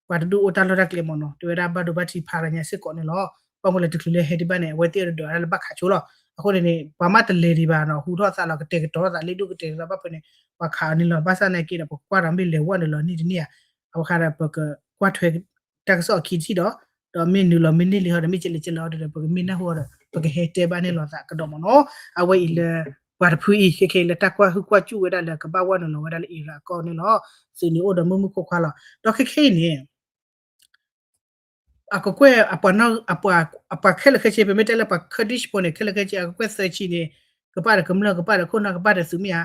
ပှၤတဒူၣ်အိၣ်တၢ်လီၢ်တၢ်ကျဲမ့ၢ်နီၤ တဲဝဲဒၣ်ဘၣ်ဒိဘၣ်ထံးဖးရၤညါစ့ၢ်ကီးန့ၣ်လီၤ. ဘၣ်မနုၤလဲၣ် တချုးလၢဟဲဒံးဘၣ်န့ၣ် အဝဲသ့ၣ်အဒိးဒၣ်လၢဘၣ်ခးဆိလီၤ. အဃိန့ၣ်န့ၣ် ပှၤမ့ၢ်တလဲၤဒံးဘၣ်နီၤ ဟူထီၣ်သးလီၤ ကတဲာ်ကတီၤထီၣ်သး လ့ဒိၣ်ကတဲာ်ကတီၤဘၣ်ဖဲန့ၣ် ပှၤခးအီၤန့ၣ်လီၤ. ဘၣ်ဆၣ်နာ်က့ဒီး ပကွၢ်ဒီးမ့ၢ်လဲၤဝဲနုာ်လီၤနံၣ်တနံၣ်ဧါ အဝဲခါဒီး ပကကွၢ်ထွဲ တၢ်ကစီၣ်အခံထံၣ်ဒီး ဒီးမ့ၢ်နုာ်လီၤမ့ၢ်န့ၢ်လံဟီဒီး မ့ၢ်ကလဲၤကလဲၤဟီဒီး ပကမ့ၢ်နၢ်ဟူဒီး ပကဟဲတဲဘၣ်န့ၣ်လီၤသးကဒီးမ့ၢ်နီၤ. အဝဲအံၤလၢ ပှၤတဖုအံၤ ခဲခဲအံၤလၢတၢ်ကွၢ်ဟုၣ်ကွၢ် ကၠူၣ်ဝဲဒၣ်လၢကဘၣ်ဝဲနုာ်လီၤဝဲဒၣ်လၢ Iran အကီၢ်န့ၣ်လီၤ. သုးန့ၣ်အိၣ်ဒီးမုၢ်မုၢ်ခိၣ်ခွါလီၤ. ဒီးခဲခဲအံၤန့ၣ် အကကွဲၢ် အပှၤခဲလၢာ်ခဲဆ့ ပမ့ၢ်တဲလၢပှၤ Kurdish ဖိန့ၣ် ခဲလၢာ်ခဲဆ့ အကကွဲၢ်သၢဆံန့ၣ် ကပာ်ဒီးကမျၢၢ် ကပာ်ဒီးခိၣ်နၢ် ကပာ်ဒီးသုးမ့ၢ်ဧါ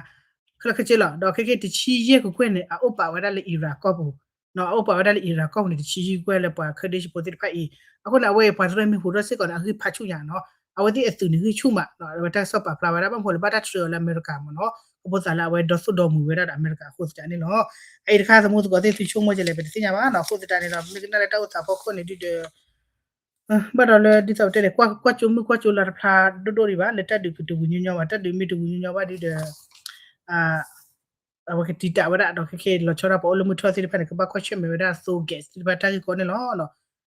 ခဲလၢာ်ခဲဆ့လီၤ. ဒီးခဲခဲတဆံယဲၢ်ကကွဲၢ်န့ၣ် အအိၣ်ပာ်ဝဲဒၣ်လၢ Iran ကီၢ်ပူၤ အအိၣ်ပာ်ဝဲဒၣ်လၢ Iran ကီၢ်ပူၤန့ၣ် တဆံယဲၢ်ကကွဲၢ်လၢပှၤ Kurdish ဖိသ့ၣ်တဖၣ်အံၤ. အဃိန့ၣ် အဝဲအံၤပှၤတရၢမ့ၢ်ဟူးထီၣ်စ့ၢ်ကီးန့ၣ် အဂံၢ်ဖးဆူၣ်ညါနီၤ. အဝဲသ့ၣ်အသုးန့ၣ်ဂံၢ်ဆူၣ်မး အဝဲတၢ်ကစီၣ်ပာ်ဖျါဝဲဒၣ် ဘၣ်မနုၤလဲၣ် ဘၣ်တၢ်တြၢၤအီၤလၢအမဲရကၤမ့ၢ်နီၤ. အဃိသတးလၢအဝဲဒီသိၣ်ဒီမုာ်ဝဲဒၣ်ဒီးအမဲရကၤအဃိသတးန့ၣ်လီၤ. အအံၤတခါ သမူသကိးသ့ၣ်သုဆိကမိၣ်ကလဲၣ် ပတသ့ၣ်ညါဘၣ်နီၤ. အဃိသတးန့ၣ်ဒီး မ့ၢ်ကနၣ်လၢတၢ်အိၣ်သးဖီခိၣ်န့ၣ်ဒုဒီး ဘၣ်ဒီးလၢဒ်သိးပတဲန့ၣ် ကွၢ်ကွၢ်ကၠိမုၢ်ကွၢ်ကၠိလါတဖျါဒိၣ်ဒိၣ်ဒံးဘၣ် လၢတၢ်ဒုးကတဝံၤညီညီဘၣ် တၢ်ဒုးမ့ၢ်တဝံၤညီညီဘၣ်ဒုဒီး အဝဲကတံာ်တာ်ဝဲဒၣ်ဒီးခဲခဲလီၤဆီဒၣ်ပှၤအိၣ်လၢမုၢ်ထီၣ်သ့ၣ်တဖၣ်န့ၣ် ကဘၣ်ကွၢ်ဆၢၣ်မဲာ်ဝဲဒၣ်သိ gas သ့ၣ်တဖၣ်တၢ်ဂ့ၢ်ကီန့ၣ်လီၤ.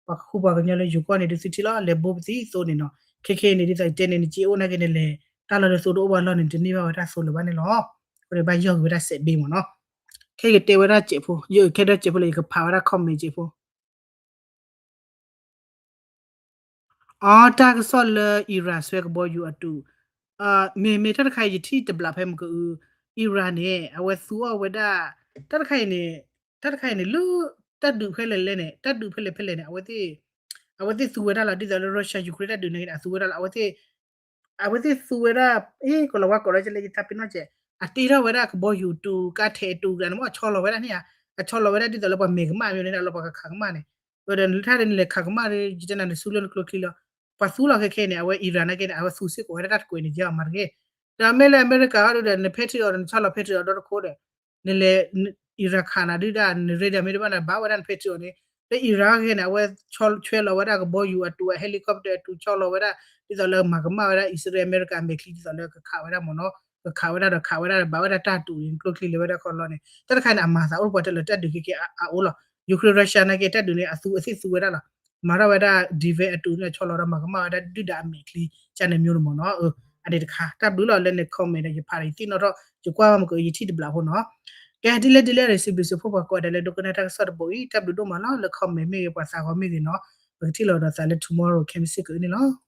ပှၤကဃူပှၤကညီလၢယိၤကီၢ်န့ၣ် ဒုးသုထံၣ်လီၤ လဲၤဘိပသံသိန့ၣ်နီၤ. ခဲခဲအံၤန့ၣ် ဒ်သိးယတဲန့ၣ် နစ့အိၣ်နာ်က့န့ၣ်လဲၤ တၢ်လီၢ်လၢသိတအိၣ်ဘၣ်လီၢ်န့ၣ် တန့ၢ်ဘၣ်ဝဲဒၣ်သိလၢၤဘၣ်န့ၣ်လီၤ. အဃိန့ၣ်ဘၣ်ယီၢ်က့ၤဝဲဒၣ်စဲးဘ့မ့ၢ်နီၤ. ခဲယတဲဝဲဒၣ်စဲးဖိ ယခဲဒၣ်စဲးဖိလၢယကဖးဝဲဒၣ် comment စဲးဖိ အီ တၢ်ကစီၣ်လၢ Iran ဆွဲကဘီယူၤအတုၤ, မ့မ့ၢ်တၢ်တခါအံၤယထံၣ်တဘျီဖဲမ့ၢ်ကအု Iran န့ၣ် အဝဲသူအီၣ်ဝဲဒၣ် တၢ်တခါအံၤန့ၣ် တၢ်တခါအံၤန့ၣ် လၢ တၢ်ဒုးဖဲလဲၣ်လဲၣ်န့ၣ် တၢ်ဒုးဖဲလဲၣ်ဖဲလဲၣ်န့ၣ် အဝဲသ့ၣ် အဝဲသ့ၣ်သူဝဲဒၣ်လီၤ ဒ်သိးလၢ Russia Ukraine တၢ်ဒုးန့ၣ် အသူဝဲဒၣ်လီၤ အဝဲသ့ၣ် အဝဲသ့ၣ်သူဝဲဒၣ် အ့ ကလီၤဝါကိးလီၤကလဲၣ် ယသးပ့ၤနီၣ်ကဲး အတ့ထီၣ်ဝဲဒၣ်ကဘီယူၤတုၤ ကါထဲးတုၤကလၢန့ၣ်မ့ၢ် အဆီလီၤဝဲဒၣ်န့ၣ်ဧါ, အဆီလီၤဝဲဒၣ်ဒ်သိးလၢပှၤမဲာ်ကမၣ်မ့ၢ်န့ၣ် အလီၤပှၤကခးကမၣ်န့ၣ်, ဒီးလၢထါဒ်န့ၣ်လဲၤခးကမၣ်ဒီး ယတဲနၤနဆူလၢနကျိချံလီၤ, ပှၤသူလီၤခဲခဲန့ၣ် အဝဲ Iran နာ်က့န့ၣ် အဝဲသူစ့ၢ်ကီးဝဲဒၣ်တၢ်တကွဲးန့ၣ် ယဲအီၤမၤတဂ့ၤ, ဒီးမ့ၢ်လၢအမဲရကၤအီၤဒီး န Patriot ဒီးနဆီလီၤ Patriot ဒီတခိၣ်ဒီး နလဲၤ Iran ခးနၤဒုၣ်ဒါ နရ့ဒီးမ့ၢ်တဘၣ်နဘၣ်ဝဲဒၣ်န Patriot န့ၣ်, လၢ Iran ခဲန့ၣ် အဝဲဆွဲလီၤဝဲဒၣ်ကဘီယူၤအတုၤ အ helicopter အတုၤဆီလီၤဝဲဒၣ် ဒ်သိးလၢမၤကမၣ်ဝဲဒၣ် အံၣ်စရ့လးအမဲရကၤအမဲာ်ချံ ဒ်သိးလၢကခးဝဲဒၣ်မ့ၢ်နီၤ, ကခးဝဲဒၣ်ဒီးခးဝဲဒၣ်ဒီးဘၣ်ဝဲဒၣ်တၢ်တုၤန့ၣ် ကျိချံလၢဝဲဒၣ်ခီလီၤန့ၣ် တၢ်တခါန့ၣ် အမၤသးအိၣ်ပှၤတဲလၢတၢ်ဒုးခဲကဲအအိၣ်လီၤ, Ukraine Russia နာ်က့တၢ်ဒုးန့ၣ် အသူအသ့ၣ်သူဝဲဒၣ်လီၤ, မၤထီၣ်ဝဲဒၣ် defense အတုၤန့ၣ် ဆီလီၤဒီးမၤကမၣ်ဝဲဒၣ်ဒုၣ်ဒါအမဲာ်ချံကန့ၣ်မျိုးန့ၣ်မ့ၢ်နီၤ, အန့ၣ်တခါ တၢ်ဘျုးလီၤလၢန comment ဒီးယဖးဒီးယသ့ၣ်နီၣ်ထီၣ် ယကွၢ်ဘၣ်မ့ၢ်ကယထံၣ်တဘျီဖိနီၤ, ကဲဒ်လဲၣ်ဒ်လဲၣ်ဒီး စံးဘျုးစံးဖှိၣ်ပှၤကိးဂၤဒဲးလၢဒိကနၣ်တၢ်ကစီၣ်တဘိအံၤ တၢ်ဘျုးဒိၣ်မးလီၤ လၢ comment မ့ၢ်ဂ့ၤ ပှၤသးဂီၤမ့ၢ်ဂ့ၤနီၤ, ပကထံၣ်လိာ်ဒီးသးလၢ tomorrow ခဲမုၢ်ဆ့ၣ်ကန့ၣ်လီၤ.